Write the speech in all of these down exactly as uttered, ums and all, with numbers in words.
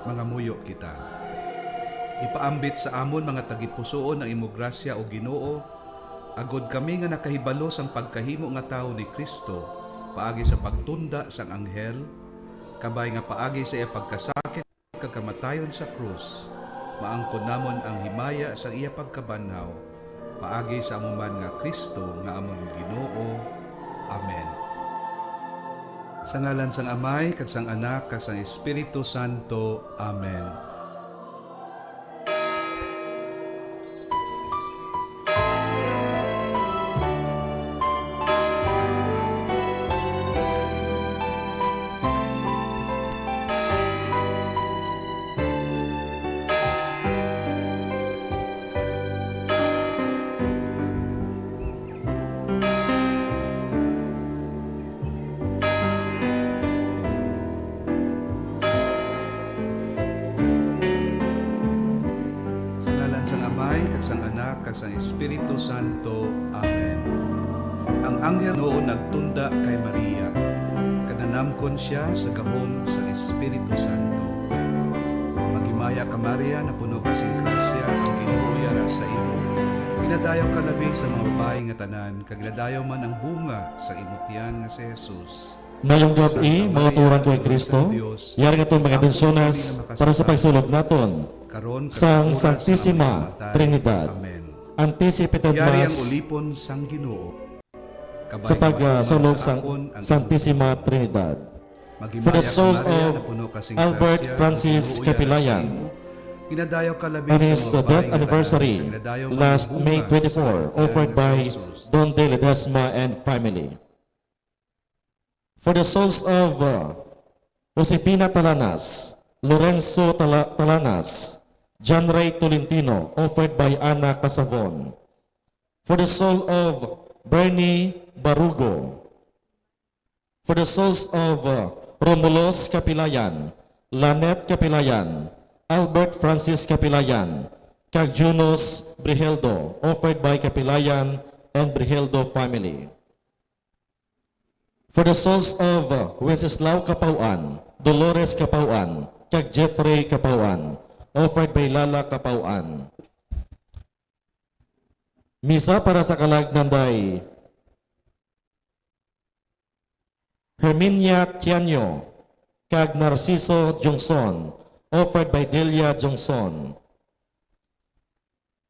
Mangamuyo kita. Ipaambit sa amon mga tagipusoon ang imo grasya, O Ginoo, agod kami nga nakahibalo sang pagkahimo nga tawo ni Cristo paagi sa pagtunda sang anghel, kabay nga paagi sa iya pagkasakit kag kamatayon sa krus, maangkon namon ang himaya sang iya pagkabanhaw, paagi sa amo man nga Cristo nga amon Ginoo. Amen. Sa ngalan sang Amay, kag sang Anak, kag sang Espiritu Santo. Amen. Sa ngalan sang Amay, kag sang Anak, kag sang Espiritu Santo. Amen. Ang anghel noon nagtunda kay Maria, kag nanamkon sia sa gahom sang Espiritu Santo. Maghimaya ka, Maria, napuno ka sing grasya, ang Ginoo yara sa imo. Ginadayaw ka labi sa mga babayi nga tanan, kag ginadayaw man ang bunga sang imo tiyan nga si Jesus. Mayong gab-i, mga turan ko kay Kristo. Yari nga itong mga intensyones para sa pagsulog naton sang Santisima Trinidad. Ang T C P Tedmas ulipon sang Ginoo. Sa pagsulog sang Santisima Trinidad. For the soul of Albert Francis Capilayan, on his death anniversary last May twenty-four, offered by Donde Ledesma and family. For the souls of, uh, Josefina Talanas, Lorenzo Tala-, Talanas, John Ray Tolentino, offered by Ana Casavon. For the soul of Bernie Barugo. For the souls of, uh, Romulos Capilayan, Lanet Capilayan, Albert Francis Capilayan, kag Junos Briheldo, offered by Capilayan and Briheldo family. For the souls of, uh, Wenceslao Capauan, Dolores Capauan, kag Jeffrey Capauan, offered by Lala Capauan. Misa para sa kalag nanday Herminia Tianyo kag Narciso Jongson, offered by Delia Jongson.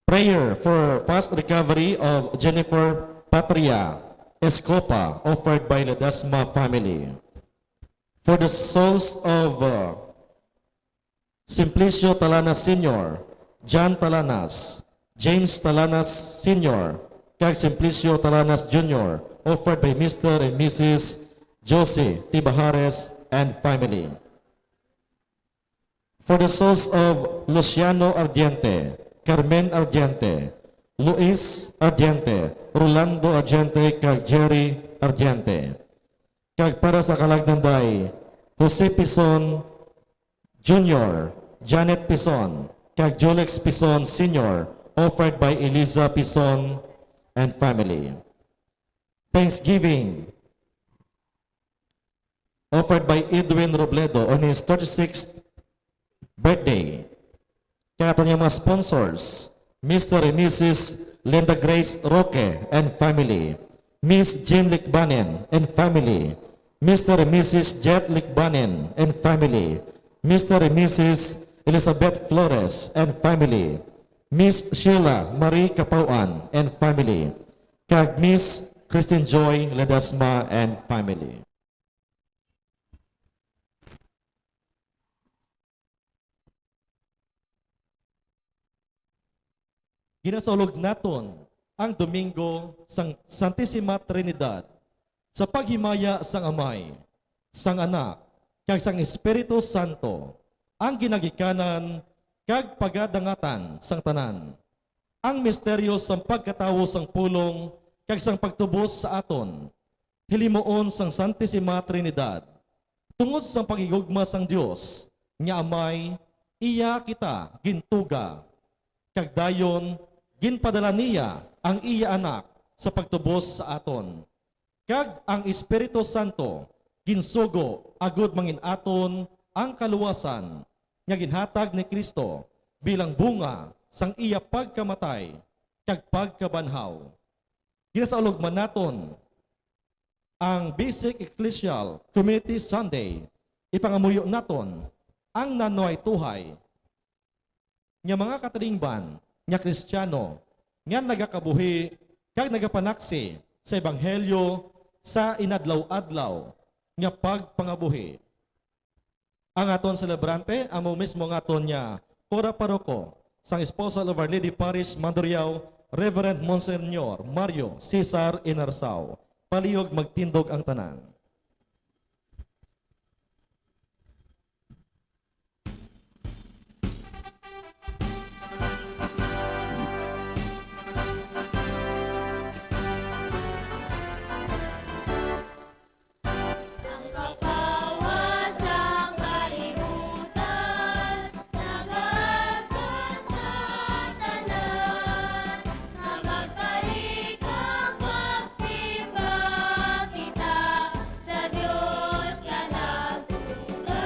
Prayer for fast recovery of Jennifer Patria Escopa, offered by Ledesma family. For the souls of, uh, Simplicio Talanas Senior, John Talanas, James Talanas Senior, kag Simplicio Talanas Junior, offered by Mister and Missus Josie Tibajares and family. For the souls of Luciano Ardiente, Carmen Ardiente, Luis Ardiente, Rolando Ardiente, kag Jerry Ardiente. Kag para sa kalag nanday Jose Pison Junior, Janet Pison, kag Julex Pison Senior, offered by Eliza Pison and family. Thanksgiving, offered by Edwin Robledo on his thirty-sixth birthday. Kay aton nga mga sponsors, Mister and Missus Linda Grace Roque and family, Miss Jean Licbanen and family, Mister and Missus Jet Licbanen and family, Mister and Missus Elizabeth Flores and family, Miss Sheila Marie Capauan and family, kag Miss Christine Joy Ledesma and family. Ginasaulog naton ang Domingo sang Santisima Trinidad sa paghimaya sang Amay, sang Anak, kag sang Espiritu Santo, ang ginagikanan kag pagadangatan sang tanan. Ang misteryo sang pagkatawo sang pulong kag sang pagtubos sa aton hilimuon sang Santisima Trinidad. Tungod sang paghigugma sang Dios nga Amay, iya kita gintuga, kag dayon ginpadala niya ang iya Anak sa pagtubos sa aton. Kag ang Espiritu Santo ginsugo agud mangin-aton ang kaluwasan, nga ginhatag ni Cristo bilang bunga sang iya pagkamatay kag pagkabanhaw. Ginasaulog man naton ang Basic Ecclesial Community Sunday. Ipangamuyo naton ang nanuhay-tuhay nga mga katilingban nga Kristiyano nga nagakabuhi kag nagapanaksi sa ebanghelyo sa inadlaw-adlaw nga pagpangabuhi. Ang aton selebrante amo mismo nga aton nga kura paroko sang Esposo of Our Lady Parish, Mandurriao, Reverend Monsignor Mario Cesar Inarsao. Palihog magtindog ang tanan. Ang kapawa sang kalibutan nagaagda sa tanan, nga magkari kag magsimba kita sa Dios nga nagtugag.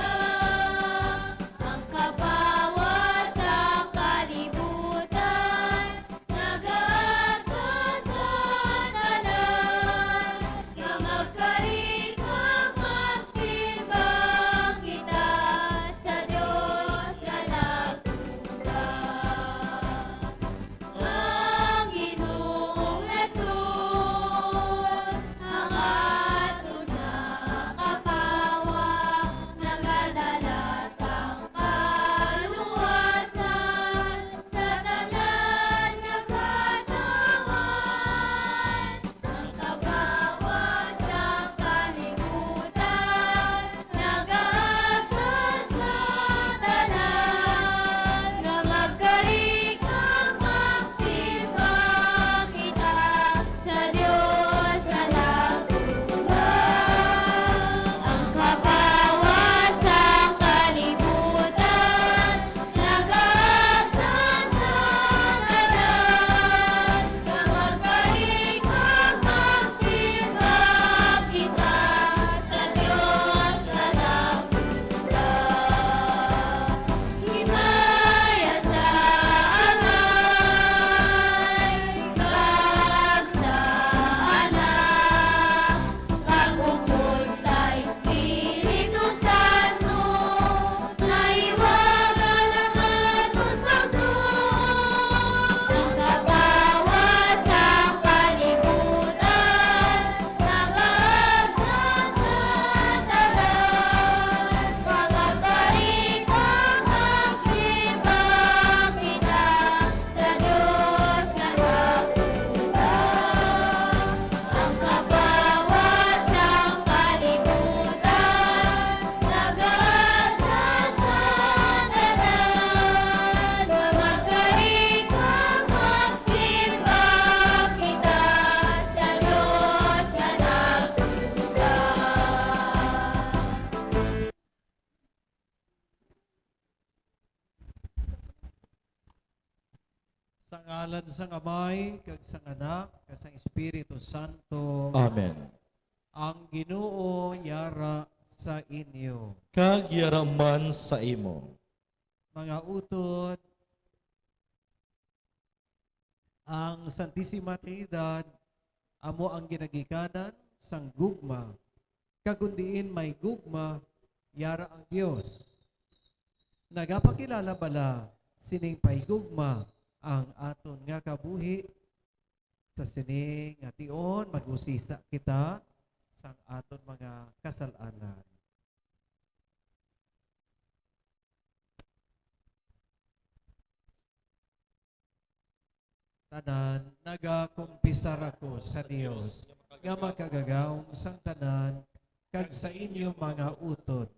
Ang kapawa sang kalibutan nagaagda sa tanan, nga magkari kag magsimba kita sa Dios nga nagtugag. Ang Ginoong Jesus, ang aton nga kapawa, nagadala sang kaluwasan sa tanan nga katawhan. Ang kapawa sang kalibutan nagaagda sa tanan, nga magkari kag magsimba kita sa Dios nga nagtugag. Ang kapawa sang kalibutan nagaagda sa tanan, nga magkari kag magsimba kita sa Dios nga nagtugag. Himaya sa Amay kag sa Anak, kag upod sa Espiritu Santo, naiwagan ang aton pagtuo. Ang kapawa sang kalibutan nagaagda sa tanan, nga magkari kag magsimba kita sa Dios nga nagtugag. Ang kapawa sang kalibutan nagaagda sa tanan, nga magkari kag magsimba kita sa Dios nga nagtugag. Sa ngalan sang Amay, kag sang Anak, kag sang Espiritu Santo. Amen. Ang Ginoo yara sa inyo. Kag yara man sa imo. Mga utod, ang Santisima Trinidad amo ang ginagikanan sang gugma, kag kon diin may gugma, yara ang Dios. Nagapakilala bala sining pahigugma ang aton nga kabuhi? Sa sini nga tion, mag-usisa kita sang aton mga kasal-anan. Tanan, nagakumpisar ako sa Dios nga Makagagahom sang tanan, kag sa inyo mga utod,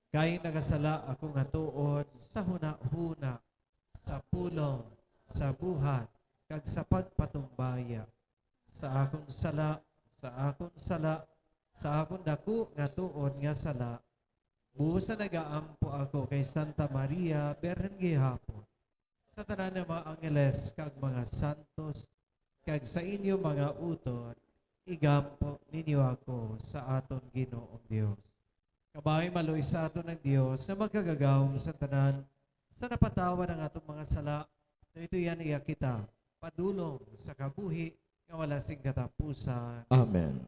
kay nagasala ako nga tuod sa hunahuna, sa pulong, sa buhat, kag sa pagpatumbaya. Sa akon sala, sa akon sala, sa akon daku nga tuod nga sala, busa nagaampo ako kay Santa Maria, Birhen gihapon, sa tanan nga mga angeles kag mga santos, kag sa inyo mga utod, igampo ninyo ako sa aton Ginoong Dios. Kabay maluoy sa aton ang Dios nga magkagagahom sa tanan, sa napatawad ang atong mga sala, daw ito yan iya kita padulong sa kabuhi nga wala sing katapusan. Amen.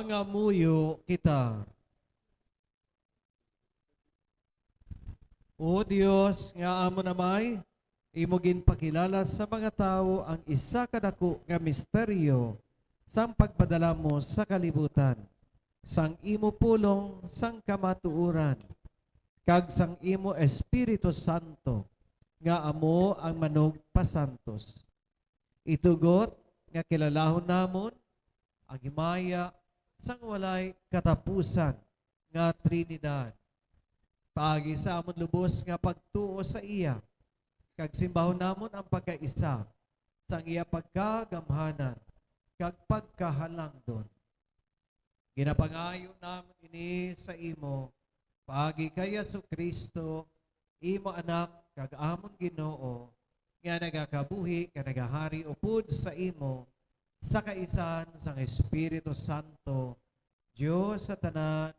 Mangamuyo kita. O Dios nga amon Amay, imo ginpakilala sa mga tawo ang isa ka dako nga misteryo sang pagpadala mo sa kalibutan, sang imo pulong sang kamatuoran, kag sang imo Espiritu Santo, nga amo ang manugpasantos. Itugot nga kilalahon namon ang himaya sang walay katapusan nga Trinidad. Paagi sa amon lubos nga pagtuo sa iya, kag simbahon namon ang pagkaisa sang iya pagkagamhanan kag pagkahalangdon. Ginapangayo namon ini sa imo, paagi kay Jesu-Cristo, imo Anak kag amon Ginoo, nga nagakabuhi kag nagahari upod sa imo, sa kaisan sang Espiritu Santo, Dios sa tanan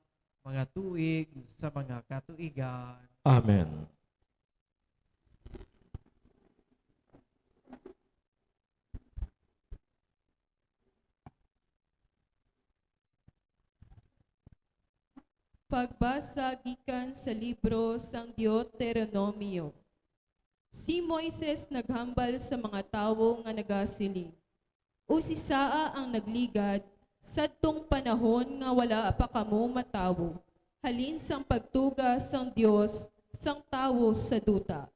mga tuig sa mga katuigan. Amen. Pagbasa gikan sa libro sang Deuteronomio. Si Moises naghambal sa mga tawo nga nagasiling, "Usisaa ang nagligad sadtong panahon nga wala pa kamo matawo, halin sang pagtuga sang Dios sang tawo sa duta.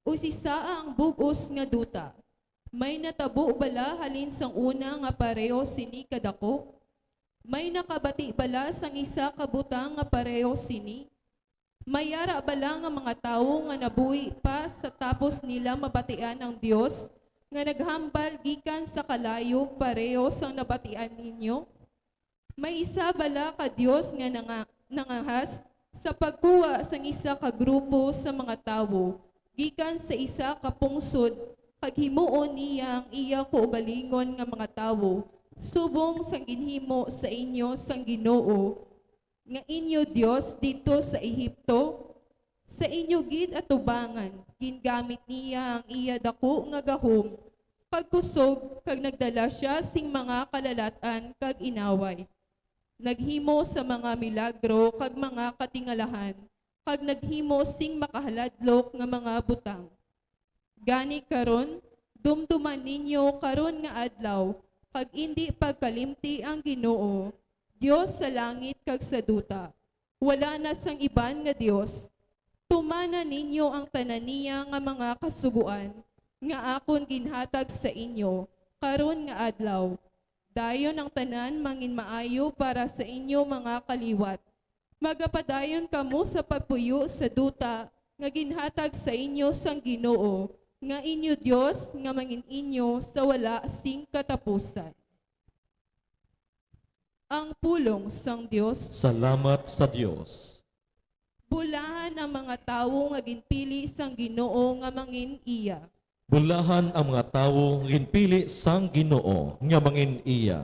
Usisaa ang bug-os nga duta. May natabo bala halin sang una nga pareho sini kadako? May nakabati bala sang isa ka butang nga pareho sini? May yara bala nga mga tawo nga nabuhi pa sa tapos nila mabatian ang Dios nga naghambal gikan sa kalayo pareho sang nabatian ninyo? May isa bala ka Dios nga nanga-, nangahas sa pagkuha sang isa ka grupo sa mga tawo gikan sa isa ka pungsod kag himuon niya ang iya kaugalingon nga mga tawo subong sang ginhimo sa inyo sang Ginoo nga inyo Dios didto sa Egipto? Sa inyo gid atubangan gingamit niya ang iya daku nga gahom kag kusog, kag nagdala sia sing mga kalalat-an kag inaway. Naghimo sa mga milagro kag mga katingalahan, kag naghimo sing makahaladlok nga mga butang. Gani karon, dumduman ninyo karon nga adlaw, kag indi pagkalimti ang Ginoo, Dios sa langit kag sa duta. Wala na sang iban nga Dios. Tumana ninyo ang tanan niya nga mga kasugoan nga akon ginhatag sa inyo karon nga adlaw. Dayon ang tanan manginmaayo para sa inyo mga kaliwat. Magapadayon kamo sa pagpuyo sa duta nga ginhatag sa inyo sang Ginoo nga inyo Dios, nga mangin-inyo sa wala sing katapusan." Ang pulong sang Dios. Salamat sa Dios. Bulahan ang mga tawo nga ginpili sang Ginoo nga mangin-iya. Bulahan ang mga tawo nga ginpili sang Ginoo nga mangin-iya.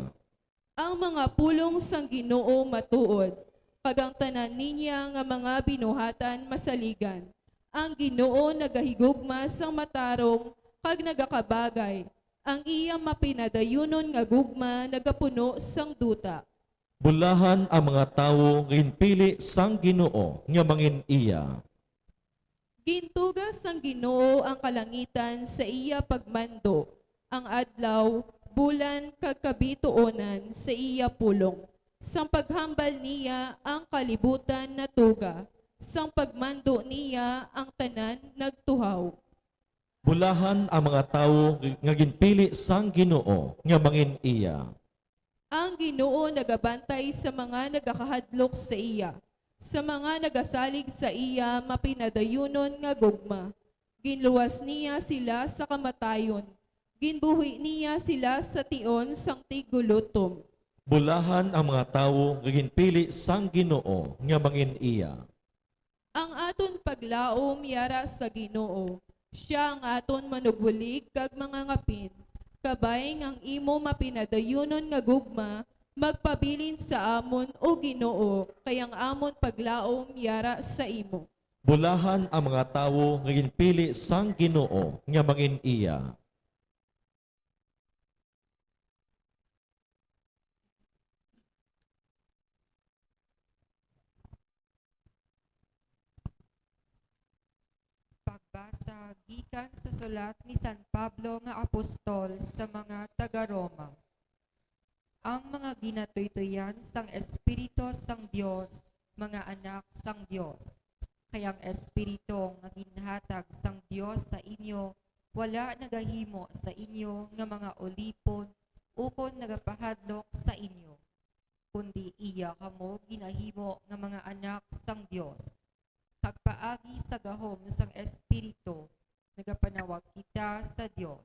Ang mga pulong sang Ginoo matuod, kag ang tanan niya nga mga binuhatan masaligan. Ang Ginoo nagahigugma sang matarong kag nagakabagay. Ang iya mapinadayunon nga gugma nagapuno sang duta. Bulahan ang mga tawo nga ginpili sang Ginoo nga mangin-iya. Gintuga sang Ginoo ang kalangitan sa iya pagmando, ang adlaw, bulan, kag kabituonan sa iya pulong. Sang paghambal niya ang kalibutan natuga, sang pagmando niya ang tanan nagtuhaw. Bulahan ang mga tawo nga ginpili sang Ginoo nga mangin-iya. Ang Ginoo nagabantay sa mga nagakahadlok sa iya, sa mga nagasalig sa iya mapinadayunon nga gugma. Ginluwas niya sila sa kamatayon, ginbuhi niya sila sa tion sang tiggulotom. Bulahan ang mga tawo nga ginpili sang Ginoo nga mangin-iya. Ang aton paglaom yara sa Ginoo. Sia ang aton manugbulig kag mangangapin. Kabay nga ang imo mapinadayunon nga gugma magpabilin sa amon, O Ginoo, kay ang amon paglaom yara sa imo. Bulahan ang mga tawo nga ginpili sang Ginoo nga mangin-iya. Gikan sa sulat ni San Pablo nga apostol sa mga taga-Roma. Ang mga ginatuytoyan sang Espiritu sang Dios, mga anak sang Dios. Kay ang Espiritu nga ginhatag sang Dios sa inyo wala nagahimo sa inyo nga mga ulipon ukon nagapahadlok sa inyo, kundi iya kamo ginahimo nga mga anak sang Dios. Kag paagi sa gahom sang Espiritu, nagapanawag kita sa Dios,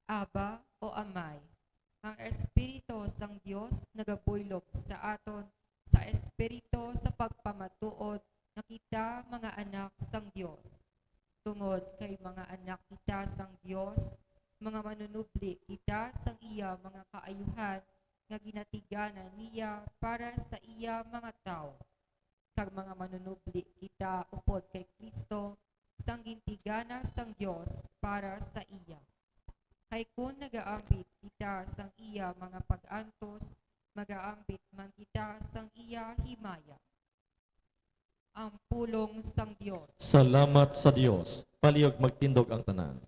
"Abba," o "Amay." Ang Espiritu sang Dios nagabuylog sa aton sa espiritu sa pagpamatuod nga kita mga anak sang Dios. Tungod kay mga anak kita sang Dios, mga manunubli kita sang iya mga kaayuhan nga ginatiganan niya para sa iya mga tawo. Kag mga manunubli kita upod kay Cristo, sang gintigana sang Dios para sa iya. Kay kon nagaambit kita sang iya mga pag-antos, magaambit man kita sang iya himaya. Ang pulong sang Dios. Salamat sa Dios. Palihog magtindog ang tanan.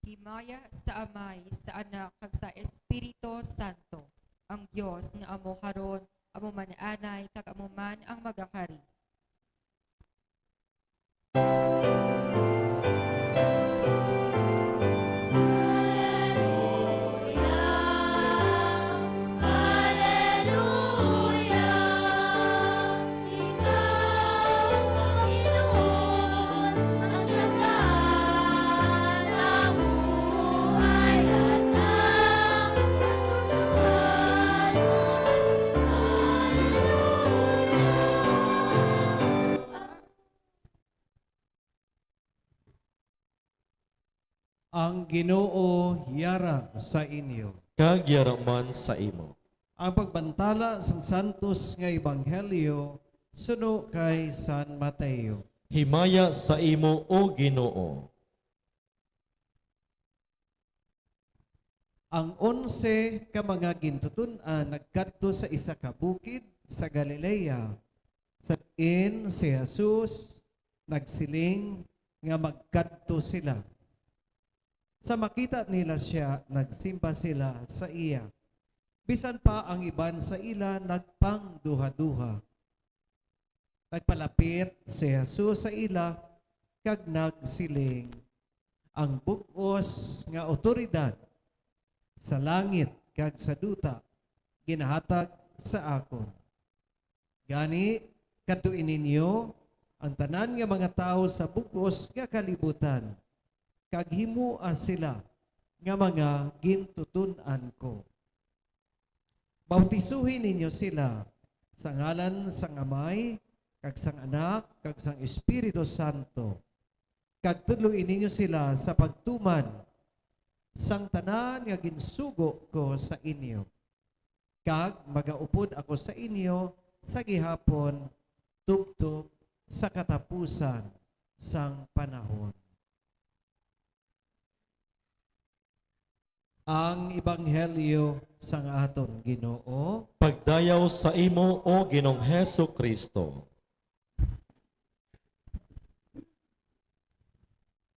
Himaya sa Amay, sa Anak, kag sa Espiritu Santo, ang Dios nga amo karon, amo man anay, kag amo man ang magakari. Ang Ginoo yara sa inyo. Kag yara man sa imo. Ang pagbantala sang santos nga ebanghelyo suno kay San Mateo. Himaya sa imo, O Ginoo. Ang onse ka mga gintuton-an nagkadto sa isa ka bukid sa Galilea, sa diin si Jesus nagsiling nga magkadto sila. Sa makita nila sia, nagsimba sila sa iya. Bisan pa ang iban sa ila nagpangduhaduha. Nagpalapit si Jesus sa ila kag nagsiling, "Ang bug-os nga awtoridad sa langit kag sa duta ginahatag sa akon. Gani, kadtoi ninyo ang tanan nga mga tawo sa bug-os nga kalibutan, kag himoa sila nga mga gintuton-an ko. Bautisuhi ninyo sila sa ngalan sang Amay, kag sang Anak, kag sang Espiritu Santo, kag tudloi ninyo sila sa pagtuman sang tanan nga ginsugo ko sa inyo. Kag magaupod ako sa inyo sa gihapon tubtob sa katapusan sang panahon." Ang ebanghelyo sang aton Ginoo. Pagdayaw sa imo, O Ginoong Jesu-Cristo.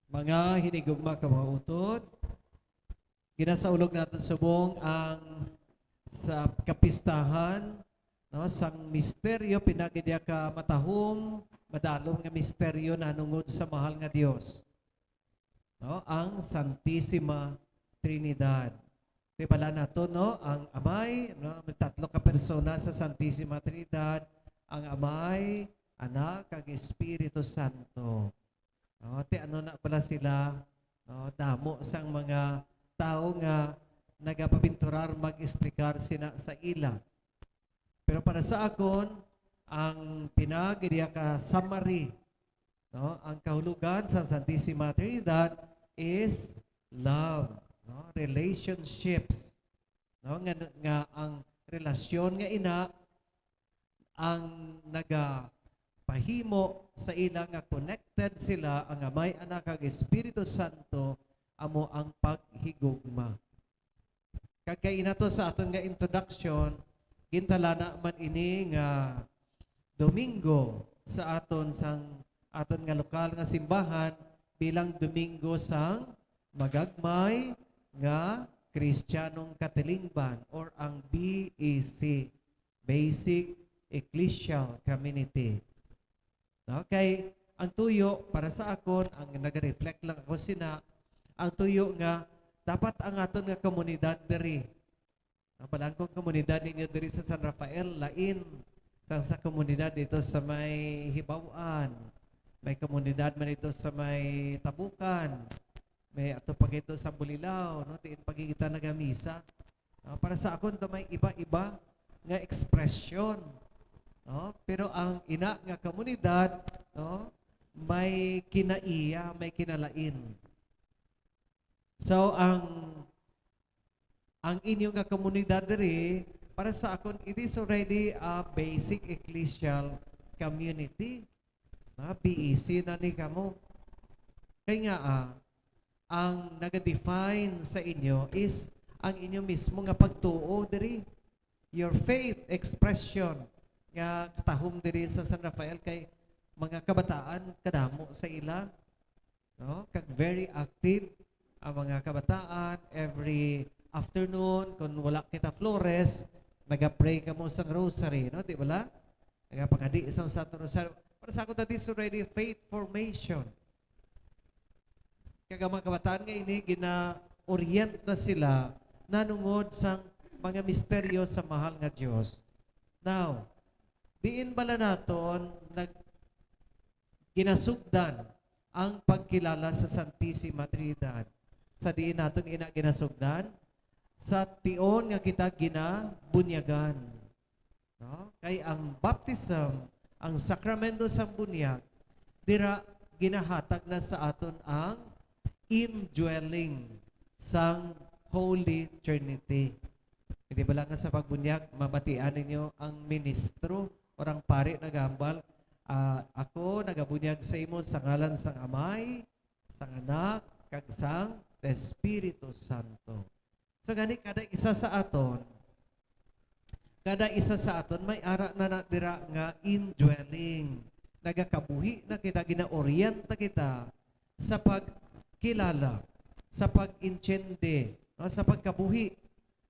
Mga hinigugma ka mga utod, ginasaulog naton subong ang sa kapistahan, no, sang misteryo, pinagidya ka matahom, madalom nga misteryo nahanungod sa mahal nga Dios. No, ang Santisima Trinidad. Di bala nato, no, ang Amay, no, may tatlo ka persona sa Santisima Trinidad, ang Amay, Anak, kag Espiritu Santo. No, ti ano na pala sila, no, damo sang mga tawo nga nagapabinturar mag-explicar sina sa ila. Pero para sa akon, ang pinagidya ka summary, no, ang kahulogan sa Santisima Trinidad is love, no? Relationships, no? Nga, nga ang relasyon nga ina ang nagapahimo sa ila nga connected sila, ang Amay, Anak, kag Espiritu Santo, amo ang paghigugma. Kag kay ina to sa aton nga introduction, gintalana man ini nga Domingo sa aton sang aton nga lokal nga simbahan bilang Domingo sang Magagmay nga Kristiyanong Katilingban, or ang B E C, Basic Ecclesial Community. No? Kay ang tuyo, para sa akon, ang nag-reflect lang ako sina, ang tuyo nga dapat ang aton nga komunidad diri, ang balangkong komunidad ninyo diri sa San Rafael, lain sang sa komunidad dito sa may Hibaw-an. May komunidad man dito sa may Tabukan. May ato pa dito sa Bulilao, no? Diin pa kita nagamisa. No? Para sa akon, to may iba-iba nga ekspresyon, no? Pero ang ina nga komunidad, no, may kinaiya, may kinalain. So, ang, ang inyo nga komunidad diri, para sa akon, it is already a basic ecclesial community. Ah, B E C na ni kamo. Kay nga, ah, ang naga-define sa inyo is ang inyo mismo nga pagtuo diri. Your faith expression nga katahom diri sa San Rafael kay mga kabataan kadamo sa ila, no? Kag very active ang mga kabataan. Every afternoon, kung wala kita Flores, naga-pray kamo sang rosary, no? Di bala? Nagapangadi sang Santo Rosario. Para sa akon, that is already faith formation. Kag ang mga kabataan nga ini, gina-orient na sila nanungod sang mga misteryo sa mahal nga Dios. Now, diin bala naton nag-, ginasugdan ang pagkilala sa Santisima Trinidad? Sa diin naton ina ginasugdan? Sa tion nga kita ginabunyagan. No? Kay ang baptism, ang sakramento sang bunyag, dira ginahatag na sa aton ang indwelling sang Holy Trinity. Hindi ba lang nga sa pagbunyag, mabatian ninyo ang ministro or ang pari nagahambal, "Ah, ako nagabunyag sa imo sa ngalan sang Amay, sang Anak, kag sang Espiritu Santo." So gani, kada isa sa aton, kada isa sa aton may ara na, na dira nga indwelling. Nagakabuhi na kita, gina-orient na kita sa pagkilala, sa pag-intindi, no, sa pagkabuhi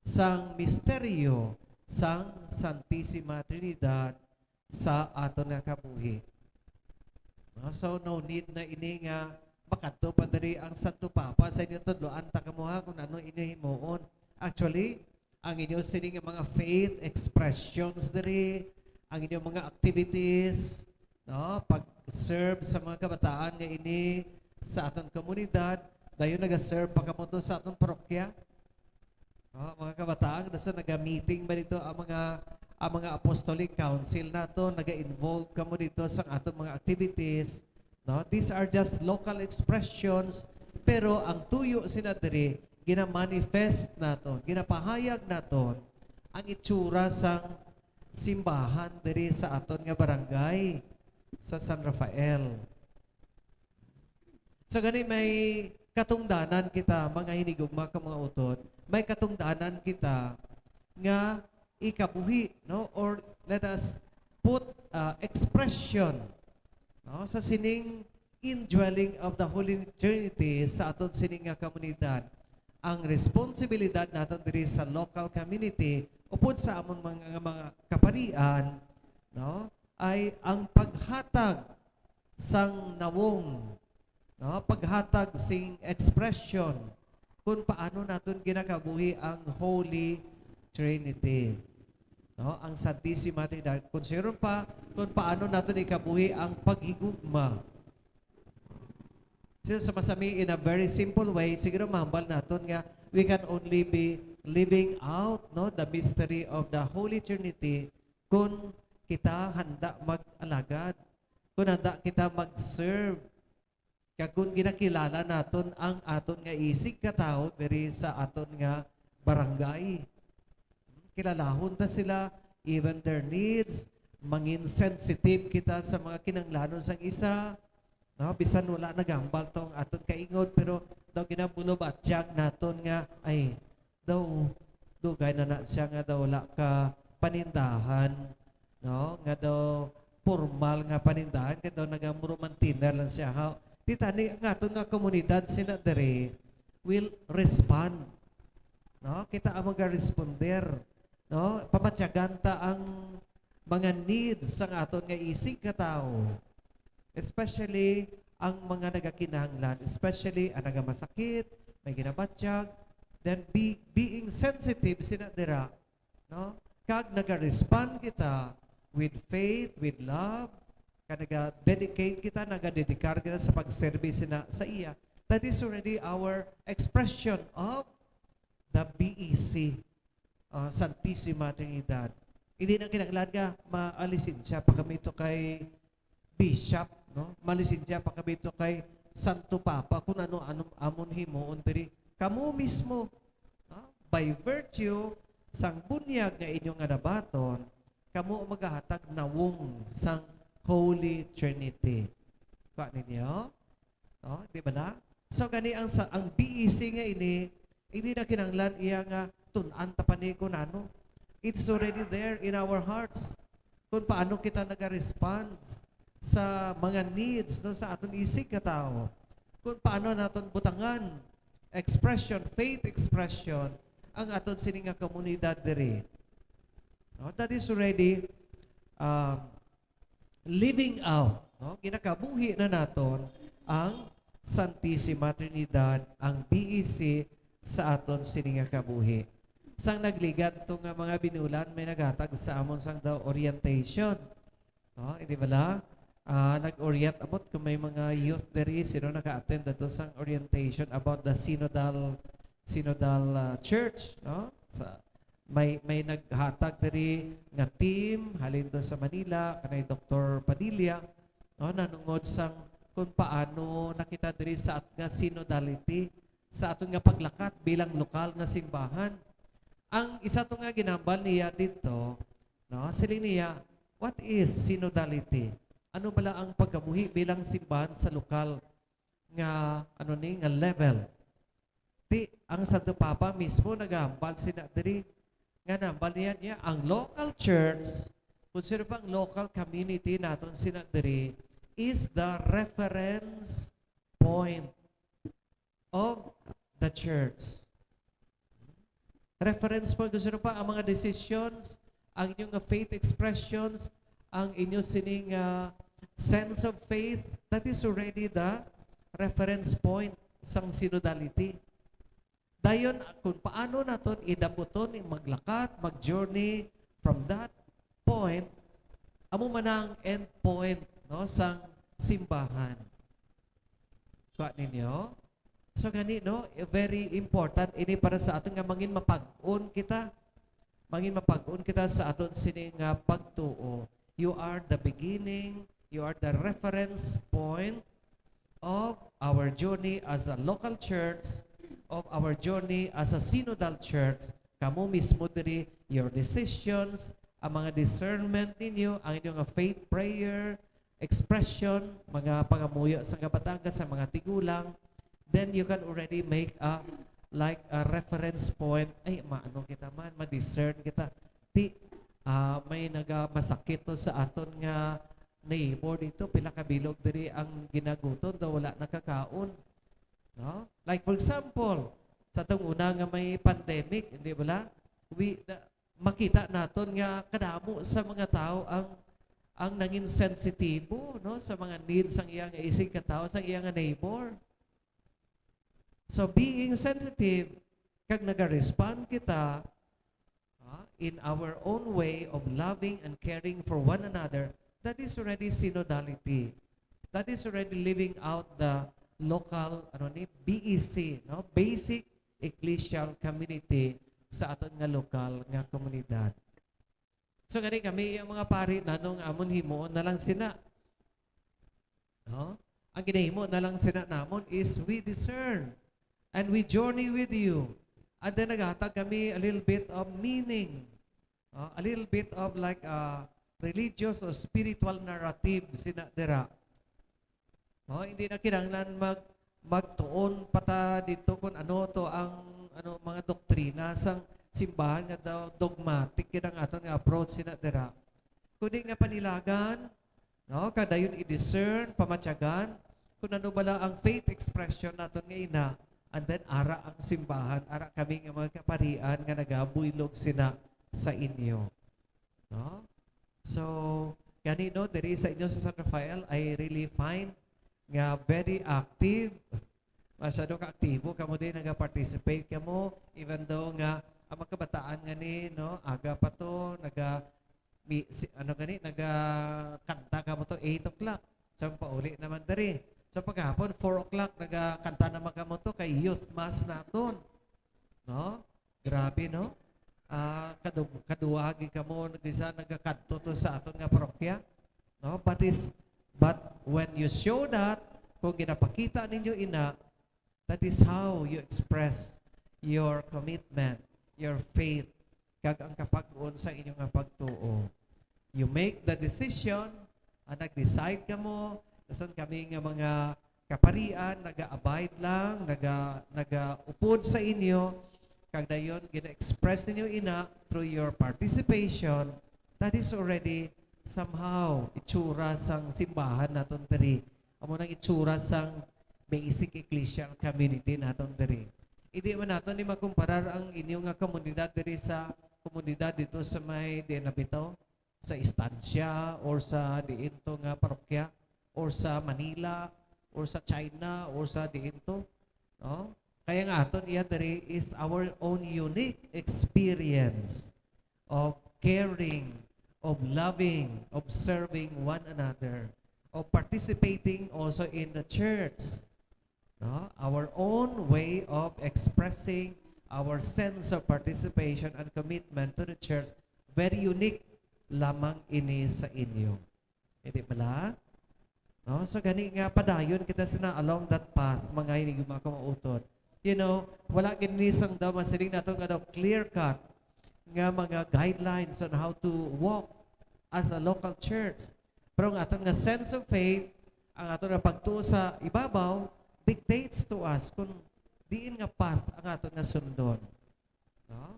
sang misteryo sang Santisima Trinidad sa aton nga kabuhi. No? So, no need na ini nga makadto pa diri ang Santo Papa sa inyo tudloan ta kamo, ha, kung ano inyo himuon. Actually, ang inyo sini nga mga faith expressions diri, ang inyo mga activities, no, pag-serve sa mga kabataan nga ini sa aton komunidad, dayon naga-serve pa kamo to sa aton parokya. Oh, mga kabataan, so naga-meeting ba dito ang mga, ang mga Apostolic Council nato? Naga-involve kamo dito sa atong mga activities, no? These are just local expressions, pero ang tuyo sina diri gina-manifest naton, ginapahayag naton ang itsura sang simbahan diri sa aton nga barangay sa San Rafael. So gani, may katungdanan kita, mga hinigugma kag mga utod, may katungdanan kita nga ikabuhi, no? Or let us put, uh, expression, no, sa sining indwelling of the Holy Trinity sa aton sining nga komunidad. Ang responsibilidad naton diri sa local community upod sa amon mga, mga kaparian, no, ay ang paghatag sang nawong, no? Paghatag sing expression kung paano naton ginakabuhi ang Holy Trinity, no? Ang Santisima Trinidad. Kung siron pa, kung paano naton ikabuhi ang paghigugma. So, sa masami, in a very simple way, siguro mahambal naton nga we can only be living out, no, the mystery of the Holy Trinity kung kita handa mag-alagad, kung handa kita mag-serve, Kag kung ginakilala naton ang aton nga isig ka tawo diri sa aton nga barangay, kilalahon ta sila, even their needs, mangin sensitive kita sa mga kinahanglanon sang isa, no? Bisan wala nagahambal tong aton kaingod, pero daw ginabulubatyag naton nga, ay, daw, dugay na na siya nga daw wala ka panindahan, no? Nga daw formal nga panindahan, kay daw nagamuro man thinner lang siya. Ha? Di tani ang aton nga komunidad sina diri will respond. No? Kita ang magaresponder. No? Pamatyagan ta ang mga needs sang aton nga isig ka tawo. Especially ang mga nagakinahanglan, especially ang nagamasakit, may ginabatyag, then be, being sensitive sina dira, no? Kag naga-respond kita with faith, with love, kag naga-dedicate kita, nagadedikar kita sa pagserbi sina sa iya. That is already our expression of the B E C, uh, Santisima Trinidad. Hindi na kinahanglan nga maalisensya pa kami to kay bishop, no? Malisensya pa kami to kay Santo Papa kung ano, ano amon himuon diri. Kamo mismo, no? By virtue sang bunyag nga inyo nga nabaton, kamo ang magahatag nawong sang Holy Trinity. Kwa ninyo? No? Di ba na? So, gani ang sa, ang B E C nga ini, hindi na kinahanglan iya nga tun-an ta pa ni kung ano. It's already there in our hearts. Kung paano kita naga-respond sa mga needs, no, sa aton isig ka tawo. Kung paano naton butangan, expression, faith expression, ang aton sini nga komunidad diri. No? That is already, um, living out, no? Ginakabuhi na naton ang Santisima Trinidad, ang B E C sa aton sini nga kabuhi. Sang nagligat to nga mga binulan, may naghatag sa amon sang daw orientation. No, hindi bala? Ah, nag-orient abot kung may mga youth diri, sino naka-attend ato sang orientation about the synodal, synodal, ah, church, no? Sa, may, may naghatag diri nga team halin to sa Manila, kanay Doktor Padilla, no, nanungod sang kung paano na kita diri sa at nga synodality, sa aton nga paglakat bilang lokal nga simbahan. Ang isa to nga ginambal niya dito, no, siling niya, "What is synodality? Ano bala ang pagkabuhi bilang simbahan sa lokal nga, ano ni, nga level?" Ti, ang Santo Papa mismo nagahambal sina diri, nga nambal niya, niya, ang local church, kung sino pa ang local community naton sina diri, is the reference point of the church. Reference point, kung sino pa ang mga decisions, ang inyong nga faith expressions, ang inyo sining, ah, sense of faith, that is already the reference point sang synodality. Dayon, kung paano naton idabuton, maglakat, mag-journey from that point, amo man ang end point, no, sang simbahan. Kuha ninyo? So, gani, no, very important ini para sa aton nga mangin mapag-on kita. Mangin mapag-on kita sa aton sini nga pagtuo. You are the beginning, you are the reference point of our journey as a local church, of our journey as a synodal church. Kamo mismo diri, your decisions, ang mga discernment ninyo, ang inyong faith prayer, expression, mga pangamuyo sa kabatagan, sa mga tigulang, then you can already make a, like, a reference point. Ay, maano kita man, ma-discern kita. Ti, ah, may nagamasakit to sa aton nga neighbor dito, pila ka bilog diri ang ginagutom, daw wala nakakaon. No? Like, for example, sa tong una nga may pandemic, hindi bala? We, the, makita naton nga kadamo sa mga tawo ang, ang nangin sensitibo, no, sa mga needs sang iya nga isig ka tawo, sang iya nga neighbor. So, being sensitive, kag naga-respond kita, ah, in our own way of loving and caring for one another, that is already synodality. That is already living out the local, ano ni, B E C, no? Basic ecclesial community sa aton nga lokal nga komunidad. So, gani kami, ang mga pari, nanong amon himuon na lang sina. No? Ang ginahimo na lang sina namon is we discern and we journey with you. And then naghatag kami a little bit of meaning. Uh, a little bit of like a religious or spiritual narrative sina dira. Oh, hindi na kinahanglan mag magtuon pa ta dito kung ano to ang ano mga doktrina sang simbahan nga daw dogmatic kid ang aton nga approach sina dira. Kundi nga panilagan, no, kag dayon i-discern, pamatyagan kung ano bala ang faith expression naton nga ina, and then ara ang simbahan, ara kami nga mga kaparian nga nagabuylog sina sa inyo. No? So, gani, no, diri sa inyo sa San Rafael, I really find nga very active. Masyado ka aktibo kamo din, nag-participate kamo, even though nga ang mga kabataan nga ni, no, aga pa to, naga, mi, si, ano gani, naga kanta kamo to eight o'clock. So, pauli naman diri. So, paghapon, four o'clock, naga kanta naman kamo to kay youth mass naton. No? Grabe, no? Ah, kadu-, kaduwagi kamo, nagisa nagakadto to sa aton nga parokya. No? But is, but when you show that, kung ginapakita ninyo ina, that is how you express your commitment, your faith, kag ang kapag-on sa inyo nga pagtuo. You make the decision, ah, nag-decide kamo, dason kami nga mga kaparian, naga-abide lang, naga-, nagaupod sa inyo, kag dayon gina-express ninyo ina through your participation, that is already somehow itsura sang simbahan naton diri. Amo nang itsura sang basic ecclesial community naton diri. Hindi man naton ni makumparar ang inyo nga komunidad diri sa komunidad dito sa may, di na bitaw, sa Estancia or sa diin to nga parokya or sa Manila or sa China or sa diin to, no? Kaya nga aton iya diri is our own unique experience of caring, of loving, of serving one another, of participating also in the church. No? Our own way of expressing our sense of participation and commitment to the church, very unique lamang ini sa inyo. Hindi bala? No? So, gani nga, padayon kita sina along that path, mga hiniguma ko mautod. You know, wala gini sang daw masiling nato nga daw clear-cut nga mga guidelines on how to walk as a local church. Pero ang aton nga sense of faith, ang aton nga pagtuo sa ibabaw, dictates to us kung diin nga path ang aton nga sundon. No?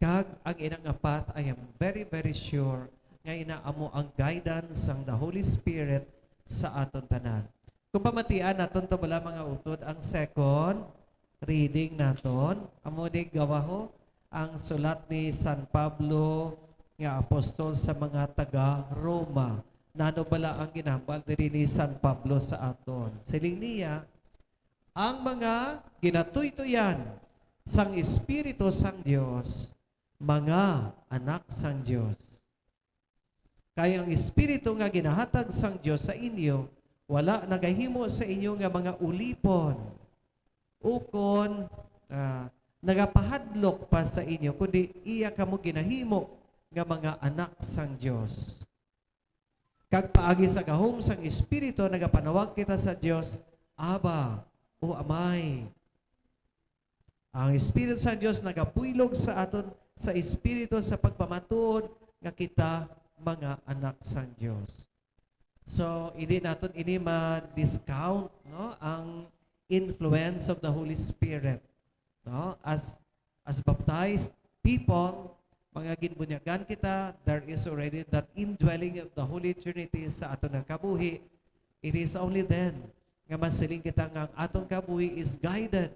Kag ang ina nga path, I am very, very sure nga ina amo ang guidance sang the Holy Spirit sa aton tanan. Kung pamatian naton to bala, mga utod, ang second reading naton, amo ni gawaho ang sulat ni San Pablo nga apostol sa mga taga Roma. Nano bala ang ginahambal diri ni San Pablo sa aton? Siling niya, ang mga ginatuytoyan sang Espiritu sang Dios, mga anak sang Dios. Kay ang Espiritu nga ginahatag sang Dios sa inyo, wala nagahimo sa inyo nga mga ulipon, ukon, ah, nagapahadlok pa sa inyo, kundi iya kamo ginahimo nga mga anak sang Dios. Kag paagi sa gahom sang Espiritu, nagapanawag kita sa Dios, "Abba, o Amay." Ang Espiritu sa Dios nagabuylog sa aton sa Espiritu sa pagpamatuod nga kita mga anak sang Dios. So, hindi naton ini ma-discount, no, ang influence of the Holy Spirit, no? As, as baptized people, mga ginbunyagan kita, there is already that indwelling of the Holy Trinity sa aton nga kabuhi. It is only then nga masiling kita nga ang aton kabuhi is guided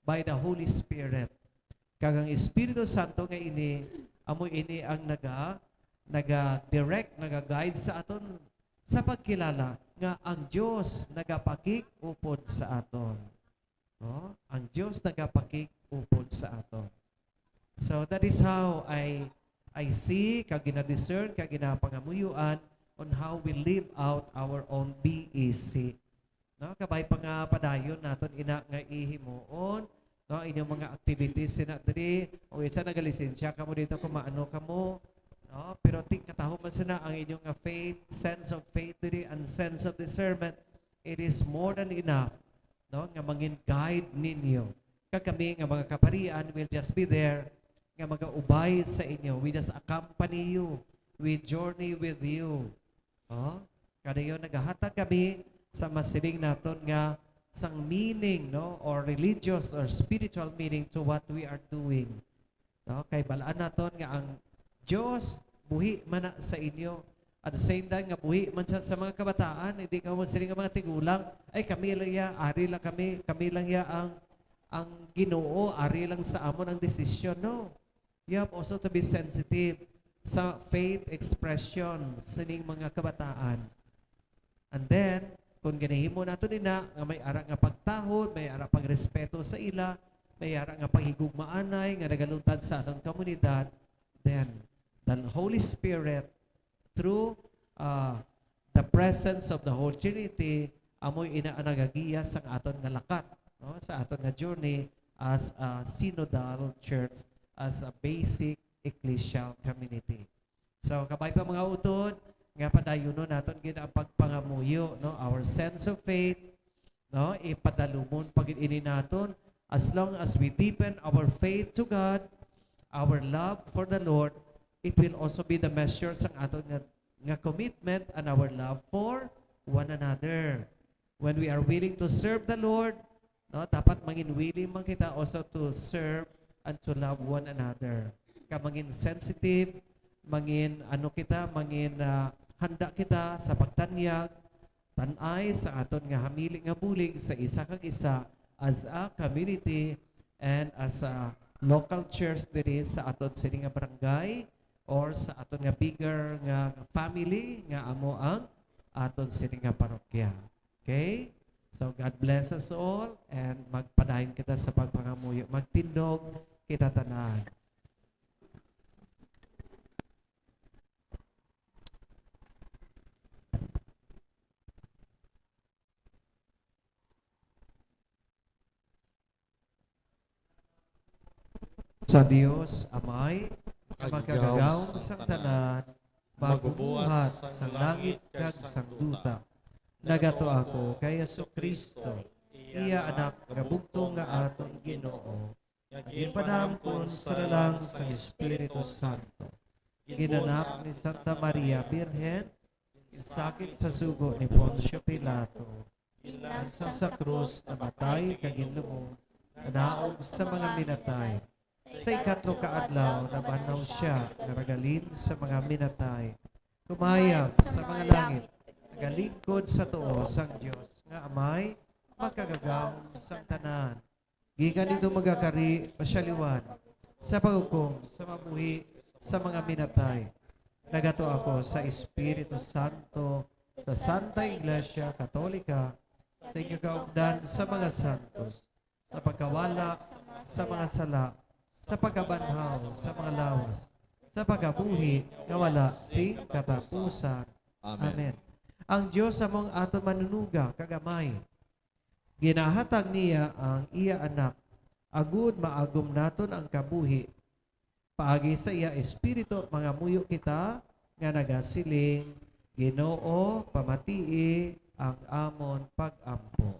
by the Holy Spirit. Kag ang Espiritu Santo nga ini, amo ini ang naga-, naga-direct, naga-guide sa aton sa pagkilala nga ang Dios nagapakig-upod sa aton. No? Ang Dios nagapakig-upod sa aton. So that is how I, I see, kag gina-discern, kag ginapangamuyuan on how we live out our own B E C. No, kabay pa nga padayon naton ina nga ihimuon, no, inyong mga activities sina diri, o isa nagalisensya kamo dito kung maano kamo, no, pero ti-, katahom man sina ang inyong nga faith, sense of faith diri, and sense of discernment it is more than enough, no, nga mangin guide ninyo. Kag kami nga mga kaparian will just be there nga magaubay sa inyo. We just accompany you. We journey with you. Oh, kadayon nagahatag kami sa masiling naton nga sang meaning, no, or religious or spiritual meaning to what we are doing. No? Kay balaan naton nga ang Dios buhi man na sa inyo. At the same time, nga buhi man siya sa mga kabataan, hindi ka mo sila nga mga tigulang, "Ay, kami lang ya, ari lang kami, kami lang ya ang, ang Ginoo, ari lang sa amon ang desisyon." No. You have also to be sensitive sa faith expression sining mga kabataan. And then, kung ginahimo nato nina nga may ara nga pagtahod, may ara pagrespeto sa ila, may ara nga paghigugmaanay nga nagaluntad sa aton komunidad, then the Holy Spirit, through, uh, the presence of the Holy Trinity, amoy ina ang nagagiya sang aton nga lakat, no, sa aton nga journey as a synodal church, as a basic ecclesial community. So, kabay pa, mga utod, nga padayunon naton gid ang pagpangamuyo, no? Our sense of faith, no? Ipadalumon pa gid ini naton. As long as we deepen our faith to God, our love for the Lord, it will also be the measure sang aton nga, nga commitment and our love for one another. When we are willing to serve the Lord, no, dapat mangin willing man kita also to serve and to love one another. Ka mangin sensitive, mangin ano kita, mangin, ah, handa kita sa pagtanyag, tan-ay sa aton nga hamili nga bulig sa isa kag isa as a community and as a local church diri sa aton sini nga barangay or sa aton nga bigger nga family nga amo ang aton sini nga parokya. Okay? So, God bless us all, and magpadayon kita sa pagpangamuyo. Magtindog kita tanan. Sa Dios Amay, nga makagagahom sang tanan, magbubuhat sang langit kag sang duta. Nagato ako kay Jesu-Cristo, iya Anak nga bugtong nga aton Ginoo, nga ginpanamkon sa lalang sang Espiritu Santo. Ginanak ni Santa Maria Birhen, ginsakit sa sugo ni Poncio Pilato, ginlansang sa krus, namatay kag ginlubong, nanaog sa mga minatay. Sa ikatlo ka adlaw, nabanhaw sia nga nagalin sa mga minatay. Kumayab sa mga langit, nagalingkod sa tuo sang Dios nga Amay, makagagahom sang tanan. Gikan didto magakari pa sia liwat sa paghukom sa mabuhi sa mga minatay. Nagato ako sa Espiritu Santo, sa Santa Iglesia Katolika, sa ikakaupdan sa mga santos, sa pagkawala sa mga sala, sa pagkabanhaw sa mga lawas, sa pagkabuhi nga wala sing katapusan. Amen. Amen. Ang Dios among aton Manunuga kag Amay, ginahatag niya ang iya Anak, agud maagom naton ang kabuhi. Paagi sa iya Espiritu, mangamuyo kita nga nagasiling, "Ginoo, pamatii ang amon pag-ampo."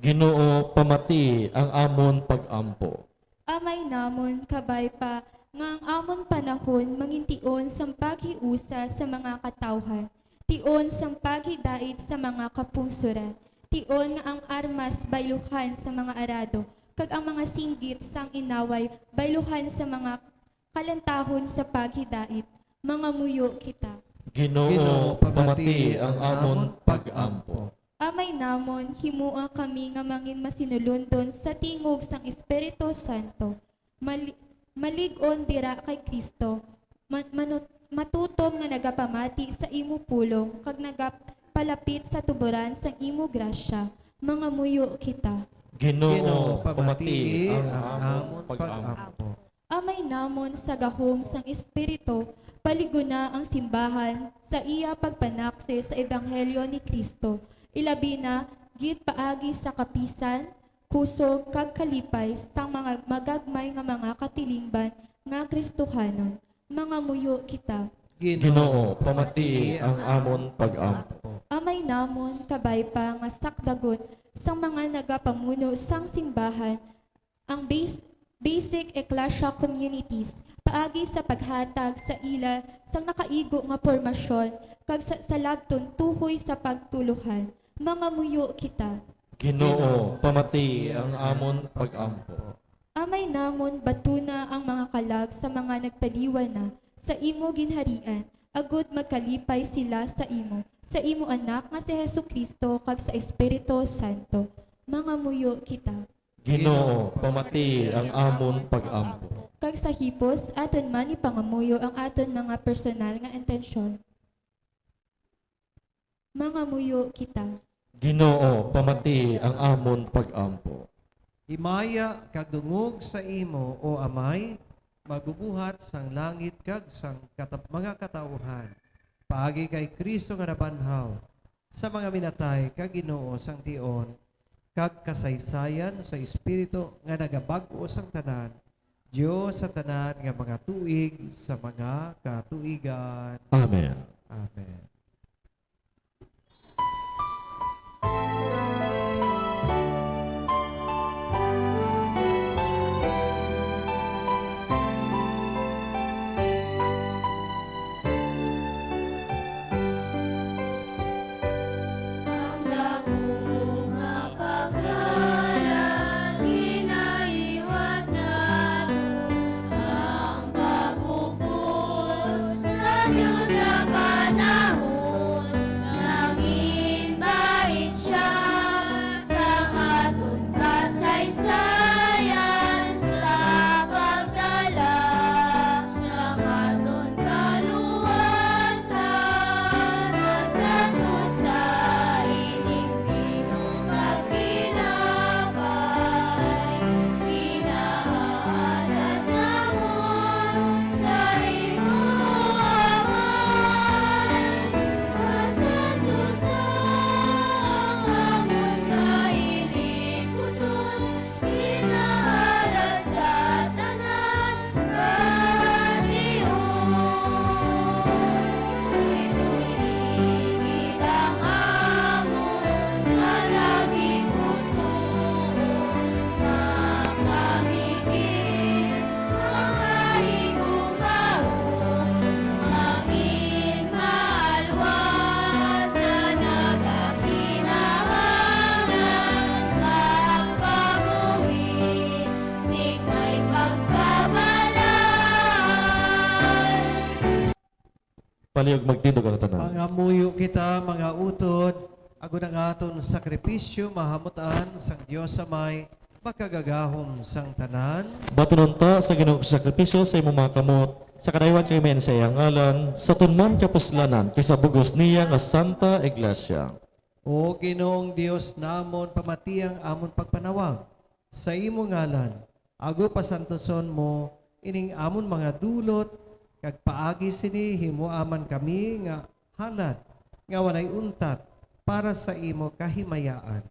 Ginoo, pamatii ang amon pag-ampo. Amay namon, kabay pa nga ang amon panahon mangintion sang paghiusa sa mga katawhan, tion sang paghidait sa mga kapungsoran, tion nga ang armas bayluhan sa mga arado, kag ang mga singgit sang inaway bayluhan sa mga kalantahon sa paghidait. Mangamuyo kita. Ginoo, pamatii ang amon pag-ampo. Amay namon, himoa kami nga mangin masinulundon sa tingog sang Espiritu Santo. Mali-, malig-on dira kay Cristo, ma-, manu-, matutom nga nagapamati sa imo pulong kag nagapalapit sa tuboran sang imo grasya. Mangamuyo kita. Ginoo, pamatii ang amon pag-ampo. Amay namon, sa gahom sang Espiritu, palig-una ang simbahan sa iya pagpanaksi sa ebanghelyo ni Cristo, ilabi na gid paagi sa kapisan, kusog, kag kalipay sang mga magagmay nga mga katilingban nga Kristohanon. Mangamuyo kita. Ginoo, pamatii ang amon pag-ampo. Amay namon kabay pa nga sakdagon sang mga nagapamuno sang simbahan ang bas-, basic ecclesia communities paagi sa paghatag sa ila sang nakaigo nga pormasyon kag sa salabton tuhoy sa pagtuluhan. Mangamuyo kita. Ginoo, pamati ang amon pag-ampo. Amay namon batuna ang mga kalag sa mga nagtaliwan na sa imo ginharian, agud magkalipay sila sa imo, sa imo Anak nga si Jesu-Cristo, kag sa Espiritu Santo. Mangamuyo kita. Ginoo, pamati ang amon pag-ampo. Kag sa hipos, aton man ipangamuyo ang aton mga personal nga intensyon. Mangamuyo kita. Ginoo, pamati ang amon pag-ampo. Himaya kag dungog sa imo, O Amay, magbubuhat sang langit kag sang kata-, mga katawuhan, paagi kay Cristo nga nabanhaw sa mga minatay kag Ginoo sang tion, kag kasaysayan sa Espiritu nga nagabag-o sang tanan, Dios sa tanan nga mga tuig sa mga katuigan. Amen. Amen. Ang dako nga paghalad, ginaiwat naton ang pagupod sa Dios sa panahon. Nangin bahin sia sa aton kasaysayan, sa pagdala sang aton kaluwasan, sa santos sa ining bino kag tinapay, ginahalad namon sa imo, Amay. Masantos ang amon nga hilikuton, ginahalad sa tanan nga tion. Tuytoy gid ang amon nga naging pusoon, nga kami gid ang mahiugaon, mangin maalwan sa nagakinahanglan kag kabuhi sing may pagkabalay. Palihog magtindog ang tanan. Mangamuyo kita, mga utod, agod ang aton sakripisyo mahamut-an sang Dios Amay, makagagahom sang tanan. Batunon ta sa Ginoo nga sakripisyo sa imong mga kamot, sa kadaywan kag main sa iyang ngalan, sa aton man kapuslanan, kag sa bug-os niya nga Santa Iglesia. O Ginoong Dios namon, pamati ang amon pagpanawag sa imo ngalan, agod pasantuson mo ining amon mga dulot, kag paagi sini himoa man kami nga halad nga walay untat para sa imo kahimayaan.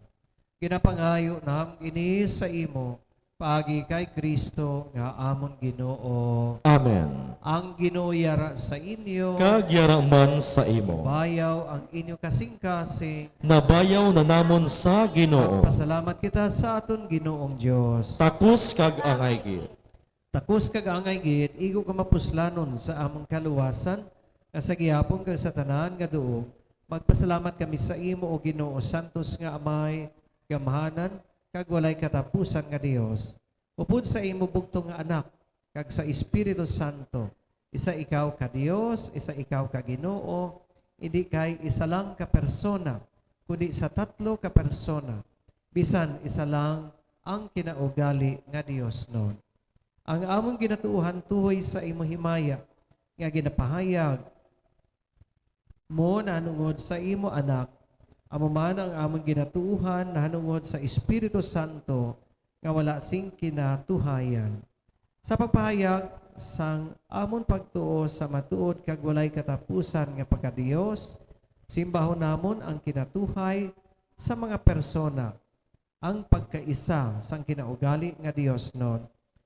Ginapangayo namon ini sa imo, paagi kay Cristo nga amon Ginoo. Amen. Ang Ginoo yara sa inyo. Kag yara man sa imo. Bayaw ang inyo kasingkasing. Nabayaw na namon sa Ginoo. Magpasalamat kita sa aton Ginoong Dios. Takos kag angay gid. Takos kag angay gid, igo ka mapuslanon sa among kaluwasan, nga sa gihapon kag sa tanan nga duog, magpasalamat kami sa imo, O Ginoo, santos nga Amay, gamhanan, kag walay katapusan nga Dios. Upod sa imo bugtong nga Anak, kag sa Espiritu Santo, isa ikaw ka Dios, isa ikaw ka Ginoo, indi kay isa lang ka persona, kundi sa tatlo ka persona, bisan isa lang ang kinaugali nga diosnon. Ang amon ginatuohan tuhoy sa imo himaya nga ginapahayag mo nahanungod sa imo Anak, amo man ang amon ginatuohan nahanungod sa Espiritu Santo nga wala sing kinatuhayan. Sa pagpahayag sang amon pagtuo sa matuod kag walay katapusan nga pagka-Dios, simbahon namon ang kinatuhay sa mga persona, ang pagkaisa sang kinaugali nga diosnon,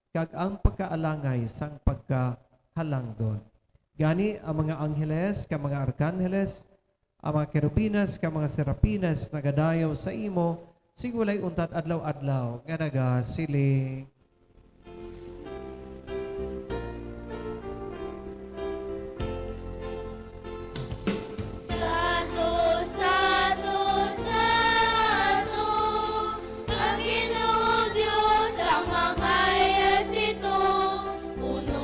kag ang pagkaalangay sang pagkahalangdon. Gani, ang mga angheles kag mga arkanheles Ang mga kerubinas kag mga serapinas nagadayaw sa imo sing walay untat adlaw-adlaw, nga nagasiling: Santo, santo, santo, ang Ginoong Dios sang mga ehersito. Puno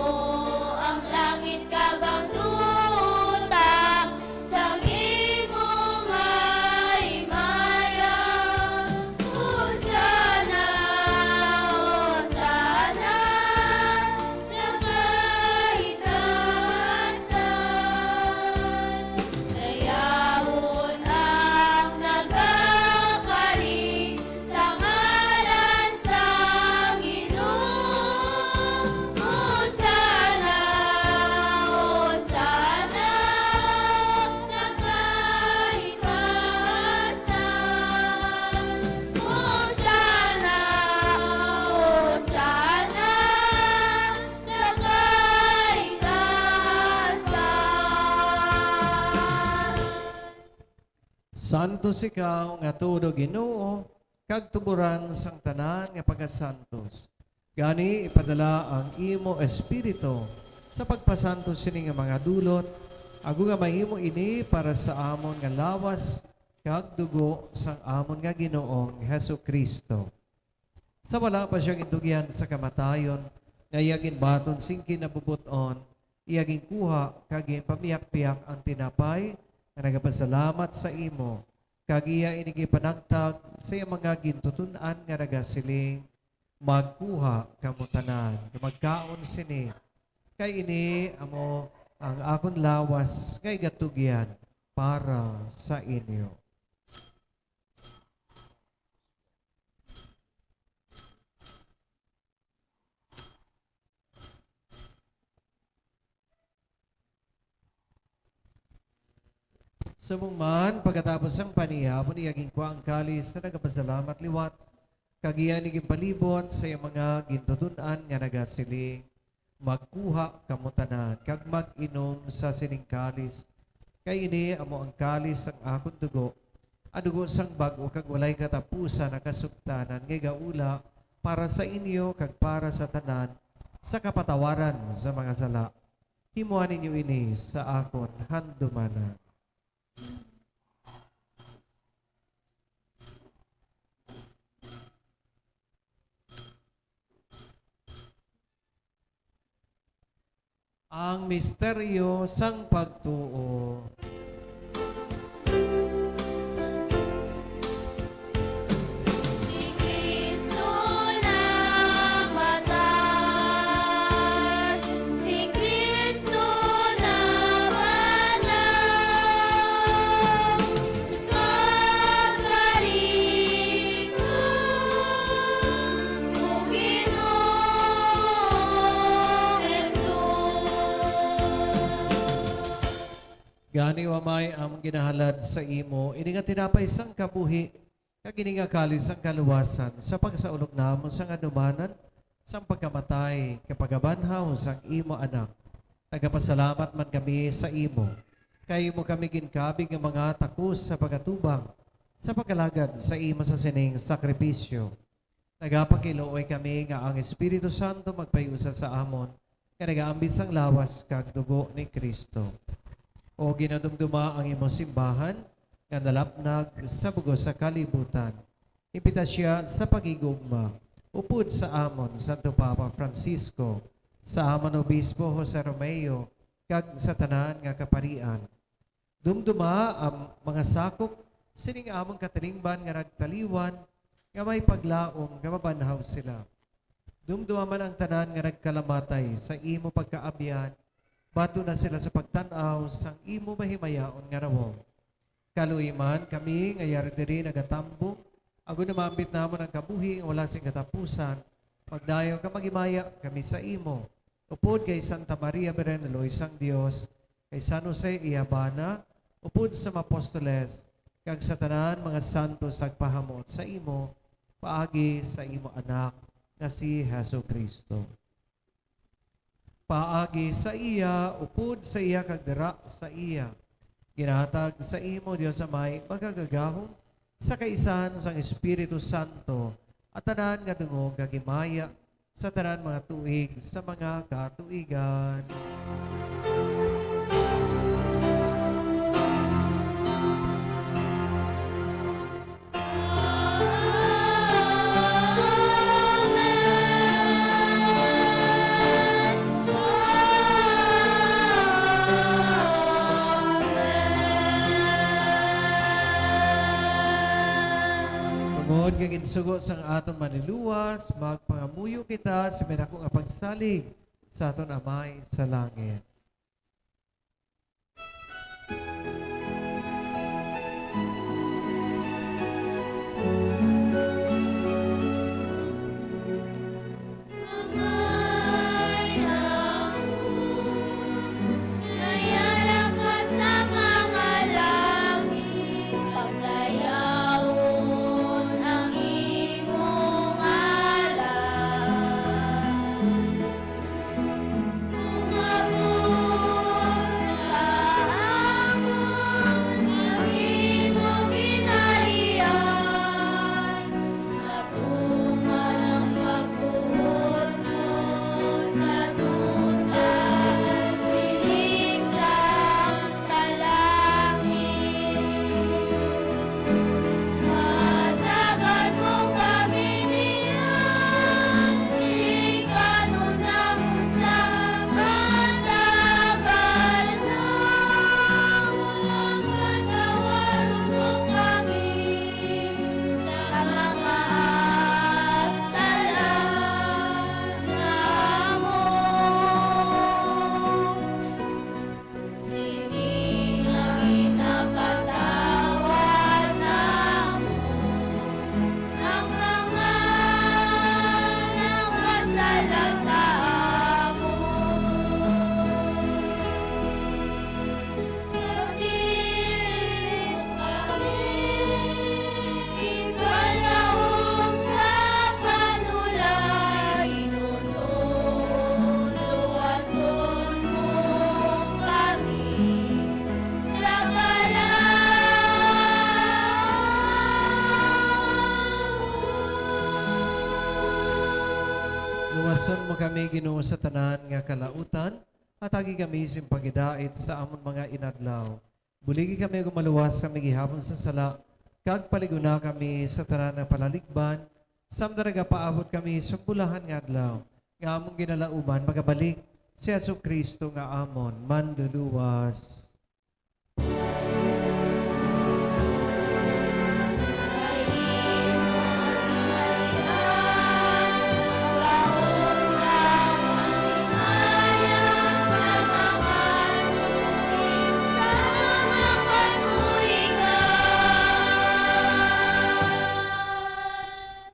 ang langit kag ang duta sang imo nga himaya. Hosanna, Hosanna sa kaitaasan. Dayawon ang nagakari sa ngalan sang Ginoo. Hosanna, Hosanna sa kaitaasan. Hosanna, Hosanna sa kaitaasan. Santos ikaw nga tuod, O Ginoo, kag tuboran sang tanan nga pagkasantos. Gani, ipadala ang imo Espiritu sa pagpasantos sini nga mga dulot, agod nga mahimo ini para sa amon nga lawas kag dugo sang amon nga Ginoong Jesu-Cristo. Sa wala pa sia gintugyan sa kamatayon, nga iya ginbaton sing kinabubot-on, iya ginkuha kag ginpamihakpihak ang tinapay nga nagapasalamat sa imo, kag iya ini ginpanagtag sa iya mga gintuton-an nga nagasiling: "Magkuha kamo tanan, kag magkaon sini, kay ini amo ang akon lawas nga igatugyan para sa inyo." Subong man, pagkatapos sang panihapon, iya ginkuha ang kalis sa nagapasalamat liwat, kag iya ini ginpalibot sa iya mga gintuton-an nga nagasiling: "Magkuha kamo tanan, kag mag-inom sa sining kalis, kay ini amo ang kalis sang akon dugo, ang dugo sang bag-o kag walay katapusan nga kasugtanan, nga igaula para sa inyo kag para sa tanan sa kapatawaran sa mga sala. Himoa ninyo ini sa akon handumanan." Ang misteryo sang pagtuo. Si Cristo namatay, si Cristo nabanhaw, kag kalingaw, O Ginoong Jesus. Gani, O Amay, amon ginahalad sa imo ini nga tinapay sang kabuhi, kag ini nga kalis sang kaluwasan, sa pagsaulog namon sang adumanan sang pagkamatay kag pagkabanhaw sang imo Anak. Nagapasalamat man kami sa imo, kay imo kami ginkabig nga mga takos sa pag-atubang sa pag-alagad sa imo sa sining sakripisyo. Nagapakiluoy kami nga ang Espiritu Santo magpahiusa sa amon, nga nagaambit sang lawas kag dugo ni Cristo. O ginadumduma ang imo simbahan nga nalapnag sa bug-os sa kalibutan. Impita sia sa paghigugma upod sa amon Santo Papa Francisco, sa amon Obispo Jose Romeo, kag sa tanan nga kaparian. Dumduma ang mga sakop sining amon katilingban nga nagtaliwan, nga may paglaom nga mabanhaw sila. Dumduma man ang tanan nga nagkalamatay sa imo pagkaabyan, bato na sila sa pagtan-aw sang imo mahimayaon nga rawang. Kaluy man kami nga yari diri nagatambong, agod nga maambit namon ang kabuhi nga wala sing katapusan, magdayaw kag maghimaya kami sa imo, upod kay Santa Maria, Birhen nga Loy sang Dios, kay San Jose, iya bana, upod sa mga apostoles, kag sa tanan mga santos nagpahamot sa imo, paagi sa imo Anak nga si Jesu-Cristo. Paagi sa iya, upod sa iya, kag dira sa iya, Ginahatag sa imo, Dios Amay, makagagahom sa kaisahan sang Espiritu Santo, at tanan nga dungog kag himaya sa tanan mga tuig sa mga katuigan. Tungod nga ginsugo sang aton Manlulowas, magpangamuyo kita sa may dako nga pagsalig sa aton Amay sa langit. Amay namon, nayara ka sa mga langit, pagdayawon ang imong ngalan. Umabot sa amon ang imong ginhalian, matuman ang pagbuot mo sa duta, siling sang sa langit. Hatagan mo kami niyan, sing kanunamon sa pagtagal na. Patawaron mo kami sa mga sala namon. Sini nga ginapatawad namon ang mga nakasala sa amon. Dili mo kami ipalahog sa panulay, Ginoo, luwason mo kami sa kalaut. Luwason mo kami, Ginoo, sa tanan nga kalautan, hatagi kami sing paghidait sa amon mga inadlaw. Buligi kami ug maluwas kami gihapon sa sala, kag palig-ona kami sa tanan nga palaligban, samtang nagapaabot kami sa bulahan nga adlaw, nga among ginalauman magabalik si Jesu-Cristo nga amon Manluluwas.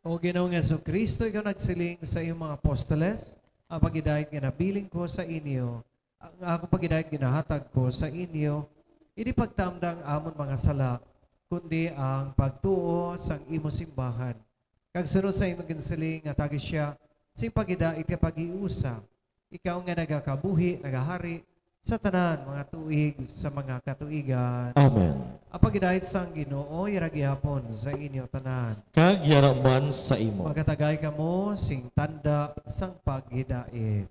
O Ginoong Jesu-Cristo, ikaw nagsiling sa iyong mga apostoles, "Ang paghidait nga nabilin ko sa inyo, ang akong paghidait ginahatag ko sa inyo, indi pagtamda ang amon mga sala, kundi ang pagtuo sang imo simbahan." Kag sunod sa imong ginsiling, hatagi sia sing paghidait nga paghiusa, ikaw nga nagakabuhi, nagahari sa tanan mga tuig sa mga katuigan. Amen. Ang paghidait sang Ginoo yara gihapon sa inyo tanan. Kag yara man sa imo. Maghatagay kamo sing tanda sang paghidait.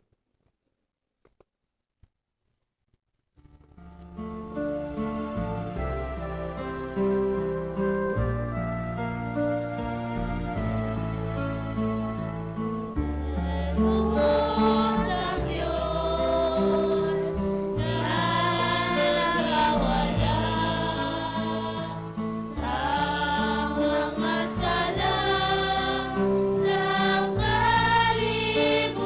Sa mga sala sa kalibutan.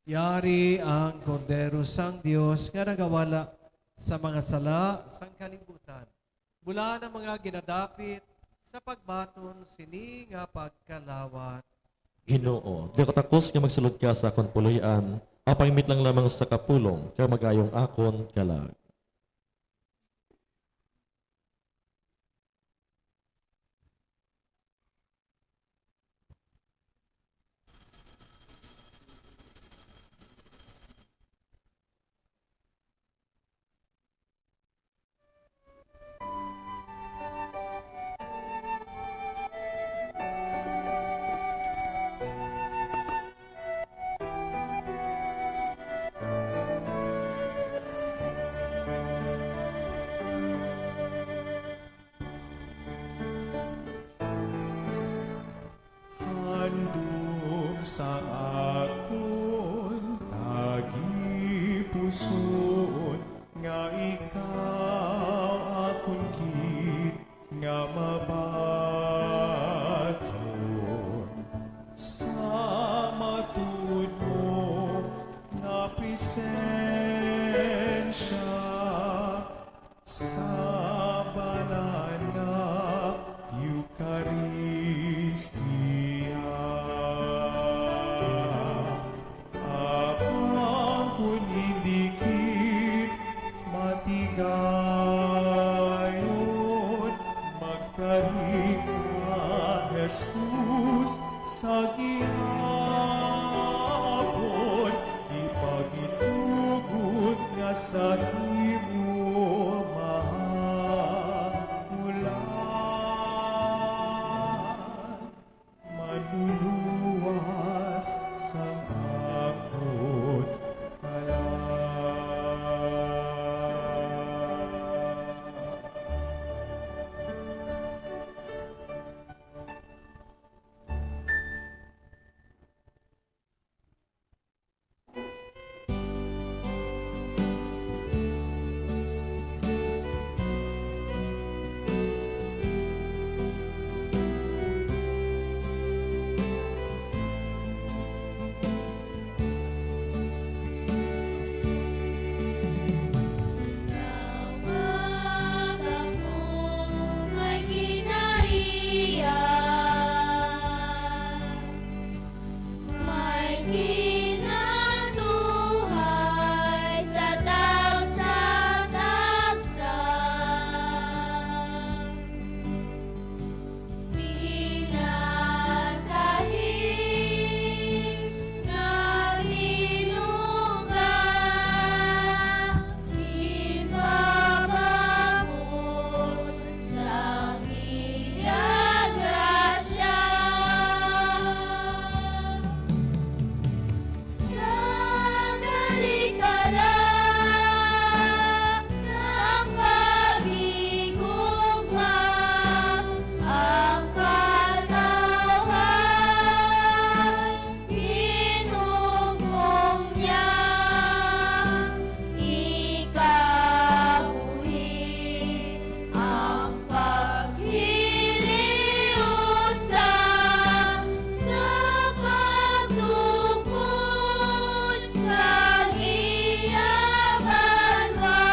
Yari ang Kordero sang Dios nga nagawala sa mga sala sang kalibutan. Bulahan ang mga ginadapit sa pagbaton sini nga pagkalawat. Ginoo, di ako takos nga magsulod ka sa akon puloy-an, apang himit lang lamang sa kapulong, kag mag-ayo ang akon kalag. Handom sa akon tagipusoon nga ikaw akon gid nga mabaton sa matuod mo nga presensya. Sa banal nga Eukaristia, apang kon indi gid matigayon, magkari ka, Jesus, sa gihapon, ipagitugot nga sa imo mahamulan, manluluwas sang akon kalag. Tawag ako may kinaiya, may kinatuhay sa tagsa-tagsa. Pinasahi nga binuga, ginpabakod sang iya grasya. Sa kalikala sang paghigugma, ang katawhan hinumong niya, ikabuhi ang paghiliusa sa pagtukod sa iya banwa.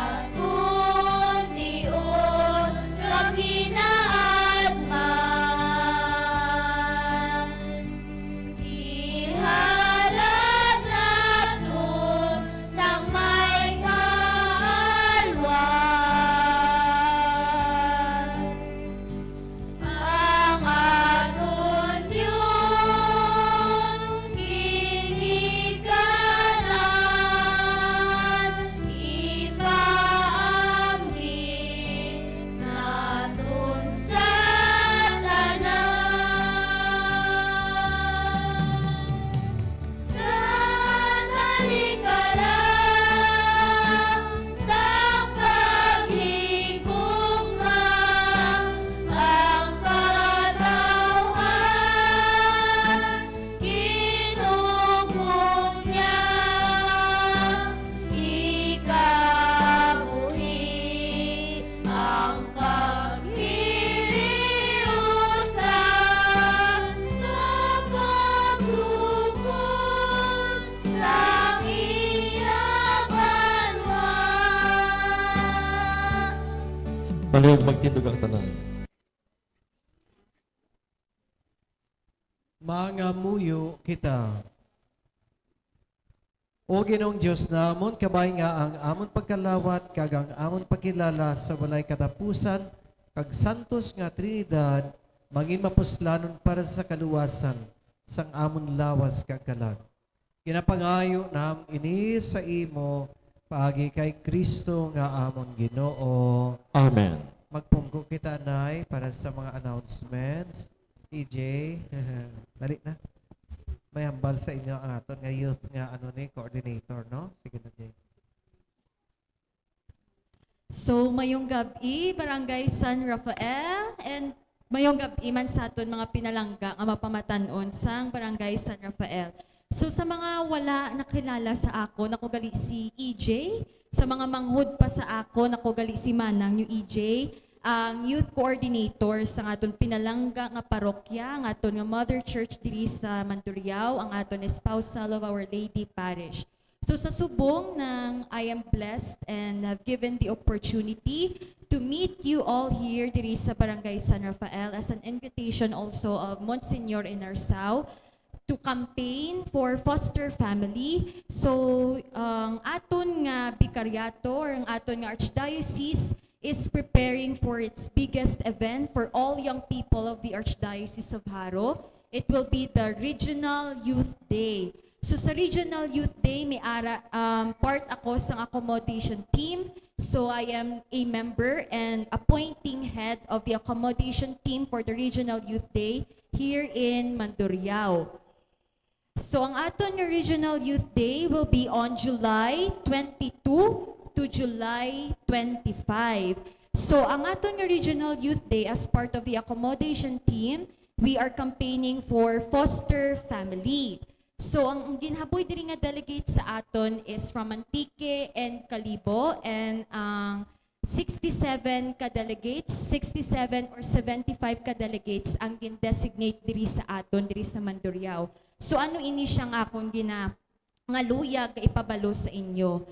Aton tion kag hinaadman, ihalad naton sang may kaalwan. Ang aton Dios, ginikanan, ipaambit naton Ug magtindog ang tanan. Mangamuyo kita. O Ginoong Dios namon, kabay nga ang amon pagkalawat kag ang amon pagkilala sa walay katapusan kag santos nga Trinidad mangin mapuslanon para sa kaluwasan sang amon lawas kag kalag. Ginapangayo nam ini sa imo paagi kay Cristo nga amon Ginoo. Amen. Magpungko kita, Nay, para sa mga announcements. E J, dali na. May hambal sa inyo ang aton nga youth nga, ano ni, coordinator, no? Sige na, Jay. So, mayong gab-i, Barangay San Rafael, and mayong gab-i man sa aton mga pinalangga nga mapamatan-on sang Barangay San Rafael. So, sa mga wala nakilala sa akon, ako gali si E J. Sa mga manghod pa sa akon, ako gali si Manang, yung E J, ang youth coordinator sa aton pinalangga nga parokya, ang aton nga mother church diri sa Mandurriao, ang aton espousal of Our Lady Parish. So, sa subong nang I am blessed and have given the opportunity to meet you all here diri sa Barangay San Rafael as an invitation also of Monsignor Inarsao to campaign for foster family. So, ang aton nga bikaryato or ang aton nga archdiocese is preparing for its biggest event for all young people of the Archdiocese of Jaro. It will be the Regional Youth Day. So sa Regional Youth Day, may ara, um, part ako sa accommodation team. So I am a member and appointing head of the accommodation team for the Regional Youth Day here in Mandurriao. So, ang aton nga Regional Youth Day will be on July twenty-two to July twenty-five. So, ang aton nga Regional Youth Day, as part of the accommodation team, we are campaigning for foster family. So, ang, ang ginhaboy diri nga delegate sa aton is from Antique and Kalibo, and ang sixty-seven ka delegates, sixty-seven or seventy-five ka delegates ang gin-designate diri sa aton, diri sa Mandurriao. So, ano ini siya nga akon gina-, nga luyag nga ipabalo sa inyo?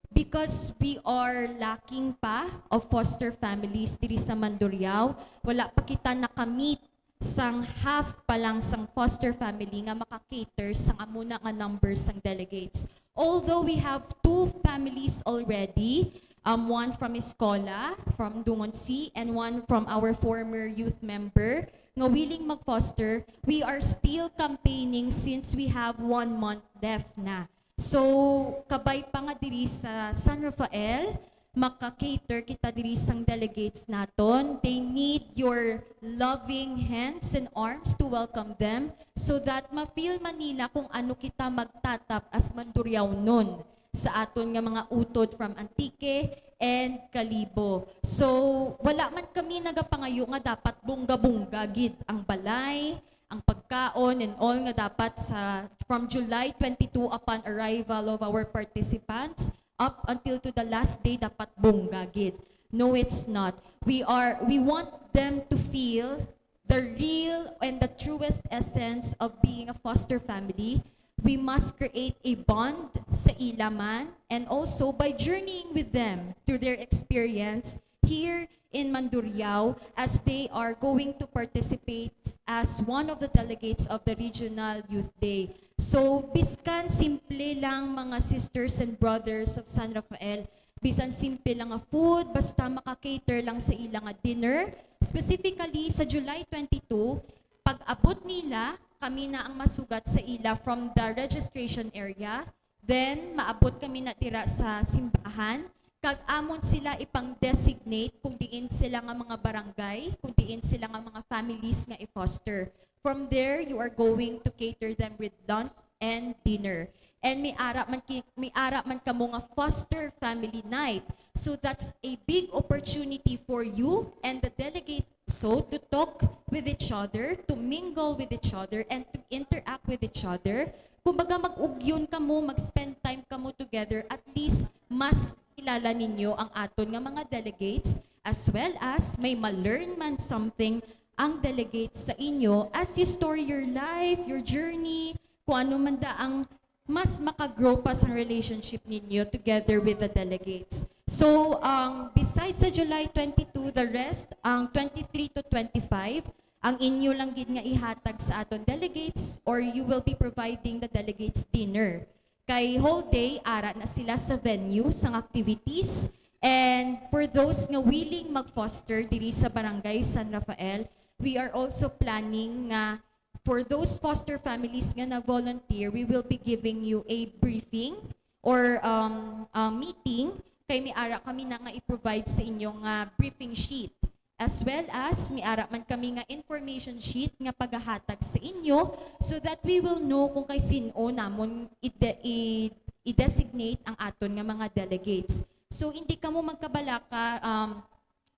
Because we are lacking pa of foster families diri sa Mandurriao, wala pa kita naka-meet sang half pa lang sang foster family nga maka-cater sang amo na nga numbers sang delegates. Although we have two families already, um, one from Escola, from Dungonsi, and one from our former youth member nga willing mag-foster, we are still campaigning since we have one month left na. So, kabay pa nga diri sa San Rafael, maka-cater kita diri sang delegates naton. They need your loving hands and arms to welcome them so that ma-feel man nila kung ano kita magtatap as Mandurriaonon sa aton nga mga utod from Antique and Kalibo. So, wala man kami nagapangayo nga dapat bongga-bongga gid ang balay, ang pagkaon and all nga dapat sa, from July twenty-two upon arrival of our participants up until to the last day, dapat bongga gid. No, it's not. We are, we want them to feel the real and the truest essence of being a foster family. We must create a bond sa ila man, and also by journeying with them through their experience here in Mandurriao as they are going to participate as one of the delegates of the Regional Youth Day. So, biskan simple lang, mga sisters and brothers of San Rafael, bisan simple lang nga food, basta maka-cater lang sa ila nga dinner. Specifically, sa July twenty-two, pag-abot nila, kami na ang masugat sa ila from the registration area. Then, maabot kami na dira sa simbahan, kag amon sila ipang-designate kung diin sila nga mga barangay, kung diin sila nga mga families nga i-foster. From there, you are going to cater them with lunch and dinner. And may ara man ki-, may ara man kamo nga foster family night. So that's a big opportunity for you and the delegate so to talk with each other, to mingle with each other, and to interact with each other. Kumbaga, mag-ugyon kamo, mag-spend time kamo together, at least mas kilala ninyo ang aton nga mga delegates, as well as may ma-learn man something ang delegates sa inyo as you story your life, your journey, kung ano man da ang mas maka-grow pa sang relationship ninyo together with the delegates. So, ang besides sa July twenty-two, the rest, ang twenty-three to twenty-five, ang inyo lang gid nga ihatag sa aton delegates, or you will be providing the delegates dinner. Kay whole day, ara na sila sa venue, sang activities. And for those nga willing mag-foster diri sa Barangay San Rafael, we are also planning nga for those foster families nga nag-volunteer, we will be giving you a briefing or, um, a meeting. Kay may ara kami na nga i-provide sa inyo nga briefing sheet. As well as, may ara man kami nga information sheet nga pagahatag sa inyo, so that we will know kung kay sin-o namon ide-, i-, i-designate ang aton nga mga delegates. So, hindi kamo magkabalaka, um,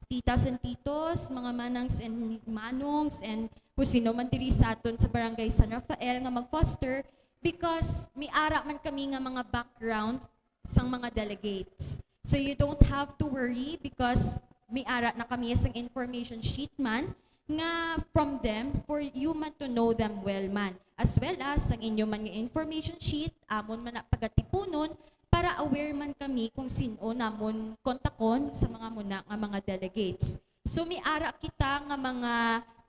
titas and titos, mga manangs and manongs, and kung sino man diri sa aton sa Barangay San Rafael nga mag-foster, because may ara man kami nga mga background sang mga delegates. So you don't have to worry, because may ara na kami sang information sheet man nga from them, for you man to know them well man. As well as sang inyo man nga information sheet, amon man na pagatipunon para aware man kami kung sin-o namon kontakon sa mga muna nga mga delegates. So may ara kita nga mga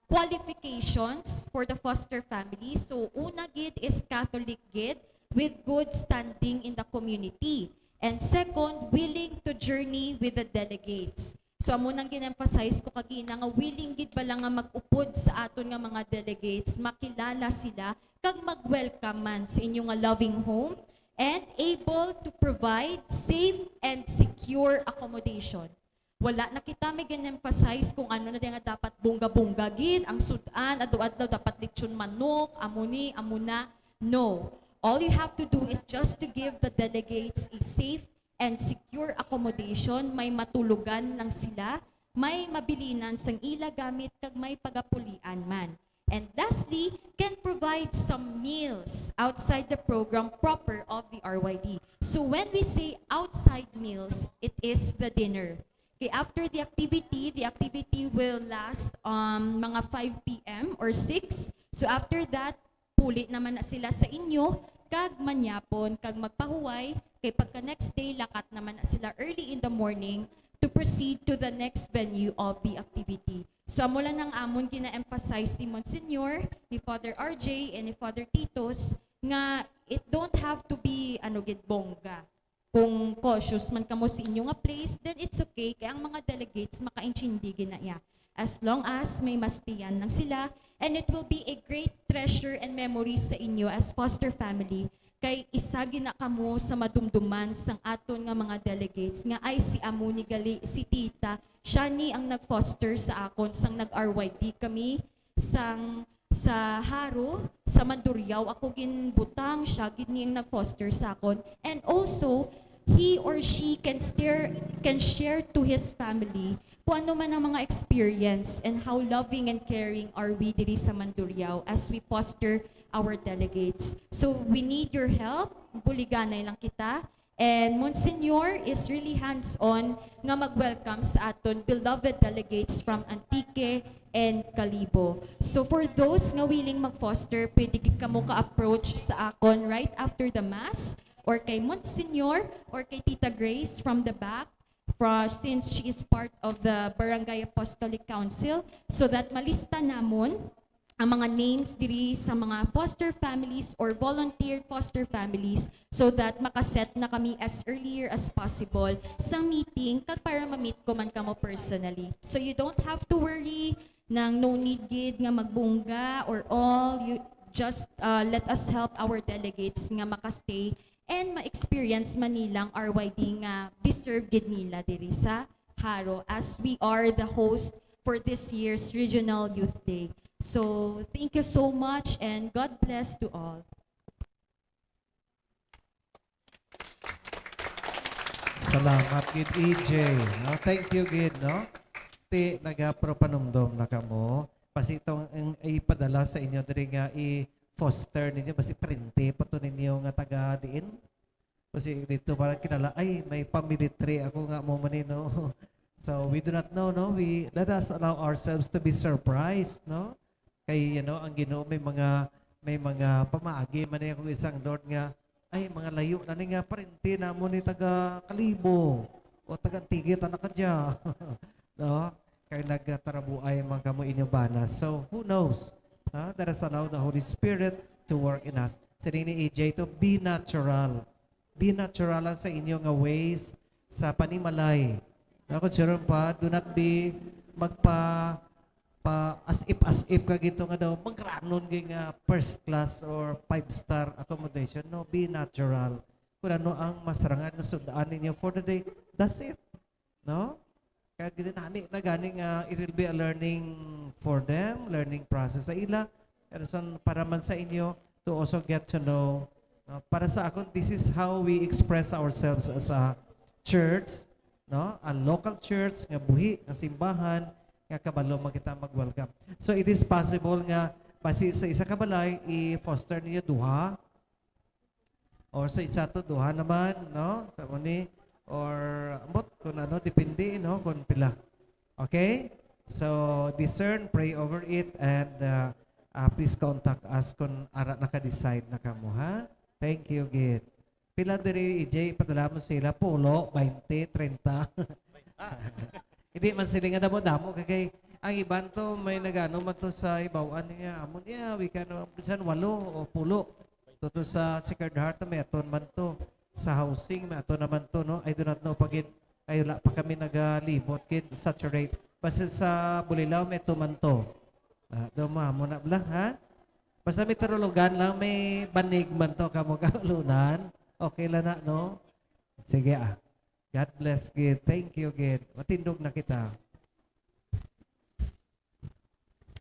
qualifications for the foster family. So una gid is Catholic gid with good standing in the community. And second, willing to journey with the delegates. So amo nang gin-emphasize ko kagina nga willing gid bala nga mag-upod sa aton nga mga delegates, makilala sila kag mag-welcome man sa inyo nga loving home and able to provide safe and secure accommodation. Wala na kita may gin-emphasize kung ano na diyan nga dapat bongga-bongga gid ang sud-an, adlaw-adlaw dapat lechon manok, amo ni, amo na. No. All you have to do is just to give the delegates a safe and secure accommodation, may matulogan lang sila, may mabilinan sang ila gamit, kag may pagapulian man. And lastly, can provide some meals outside the program proper of the R Y D. So when we say outside meals, it is the dinner. Okay, after the activity, the activity will last, um, mga five p m or six. So after that, puli naman na sila sa inyo, kag manyapon, kag magpahuway, kay pagka next day, lakat naman na sila early in the morning to proceed to the next venue of the activity. So, amo lang ang amon gina-emphasize ni Monsignor, ni Father R J, and ni Father Titos, nga it don't have to be, ano, gid bongga. Kung cautious man kamo sa inyo nga place, then it's okay, kay ang mga delegates makaintindi gid na iya. As long as may mastiyan lang sila, and it will be a great treasure and memory sa inyo as foster family, kay isa gid na kamo sa madumduman sang aton nga mga delegates, nga, "Ay, si amo ni gali, si tita, siya ni ang nag-foster sa akon sang nag-R Y D kami sang, sa Jaro, sa Mandurriao ako ginbutang, siya gid ni ang nag-foster sa akon." And also, he or she can stir-, can share to his family kung ano man ang mga experience and how loving and caring are we diri sa Mandurriao as we foster our delegates. So, we need your help. Buliganay lang kita. And Monsignor is really hands-on nga mag-welcome sa aton beloved delegates from Antique and Kalibo. So, for those nga willing mag-foster, pwede gid kamo ka-approach sa akon right after the Mass, or kay Monsignor, or kay Tita Grace from the back, fro-, since she is part of the Barangay Apostolic Council, so that malista namon ang mga names diri sa mga foster families or volunteer foster families, so that makaset na kami as earlier as possible sa meeting, kag para ma-meet ko man kamo personally. So you don't have to worry, nang no need gid nga magbungga or all. You just, uh, let us help our delegates nga makastay and ma-experience man nilang R Y D nga deserve gid nila diri sa Jaro, as we are the host for this year's Regional Youth Day. So, thank you so much and God bless to all. Salamat gid, E J. No? Thank you gid, no? Ti, nagapropanumdom na kamo. Basi itong ang ipadala sa inyo diri nga i-foster ninyo, basi trente pa to ninyo nga taga diin? Basi dito para kilala, ay, may family tree ako nga mo man eh, no? So, we do not know, no? We, let us allow ourselves to be surprised, no? Kay, you know, ang Ginoo may mga, may mga pamaagi man niya kung isang Lord nga, ay, mga layo na ni nga parente namo ni taga Kalibo. O, taga-Antique, tanan ka dya. No? Kay nagtarabuay man kamo inyong bana. So, who knows? Ha? Let us allow the Holy Spirit to work in us. Siling ni E J to, be natural. Be natural lang sa inyo nga ways sa panimalay. Ako, sure pa, do not be magpa pa as if, as if ka gito nga daw magranon gid nga first class or five star accommodation. No, be natural. Kung ano ang masarangan nga sud-an ninyo for the day, that's it. No? Kaya ginani na gani nga it will be a learning for them, learning process sa ila. And so, para man sa inyo to also get to know, uh, para sa akon, this is how we express ourselves as a church, no? A local church nga buhi, nga simbahan, nga kabalo man kita mag-welcome. So, it is possible nga basi sa isa ka balay, i-foster niyo duha, or sa isa to, duha naman, no? Sa amo ni, or ambot, kung ano, depende, no? Kung pila. Okay? So, discern, pray over it, and, uh, uh, please contact us kung ara naka-decide na kamo, ha? Thank you, gid. Pila diri, E J, padala mo sila, pulo, baynte, treinta. Hindi man sila nga damo-damo, kay, kay ang iban to may nagano man to sa ibawan niya. Amo niya, we can, uh, bisan walo o pulo. To, to sa Sacred Heart, may aton man to. Sa housing, may aton naman to, no? I do not know pa gid. Ay, wala pa kami nagalibot gid, saturate. Basta sa Bulilao, may aton man to. Ah, do mo, amo na bala, ha? Basta may Tarulogan lang, may banig man to, kamo kaulunan. Okay lang na, no? Sige, ah. God bless, gid. Thank you, gid. Matindog na kita.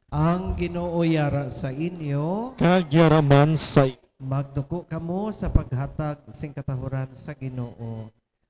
Ang Ginoo yara sa inyo. Kag yara man sa i- Magduko kamo sa paghatag sing katahuran sa Ginoo.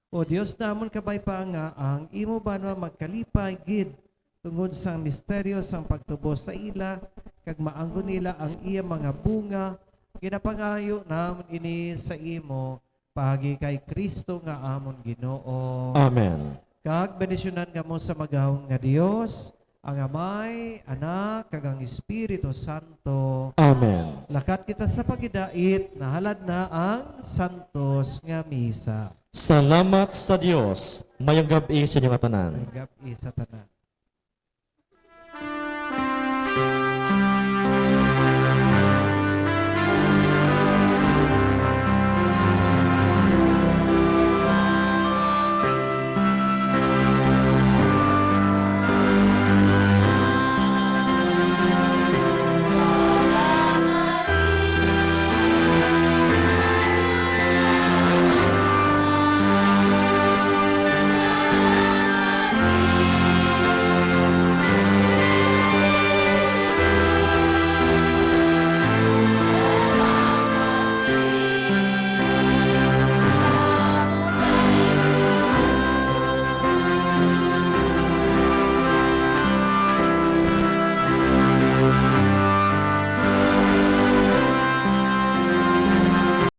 O Dios namon, kabay pa nga ang imo banwa magkalipay gid tungod sang misteryo sang pagtubos sa ila, kag maanggon nila ang iya mga bunga. Ginapangayo namon ini sa imo, paagi kay Cristo nga amon Ginoo. Amen. Kag bendisyonan kamo sa magahom nga Dios, ang Amay, Anak, kag ang Espiritu Santo. Amen. Lakat kita sa paghidait, nahalad na ang santos nga misa. Salamat sa Dios. Mayong gab-i sa inyo nga tanan. Mayong gab-i sa tanan.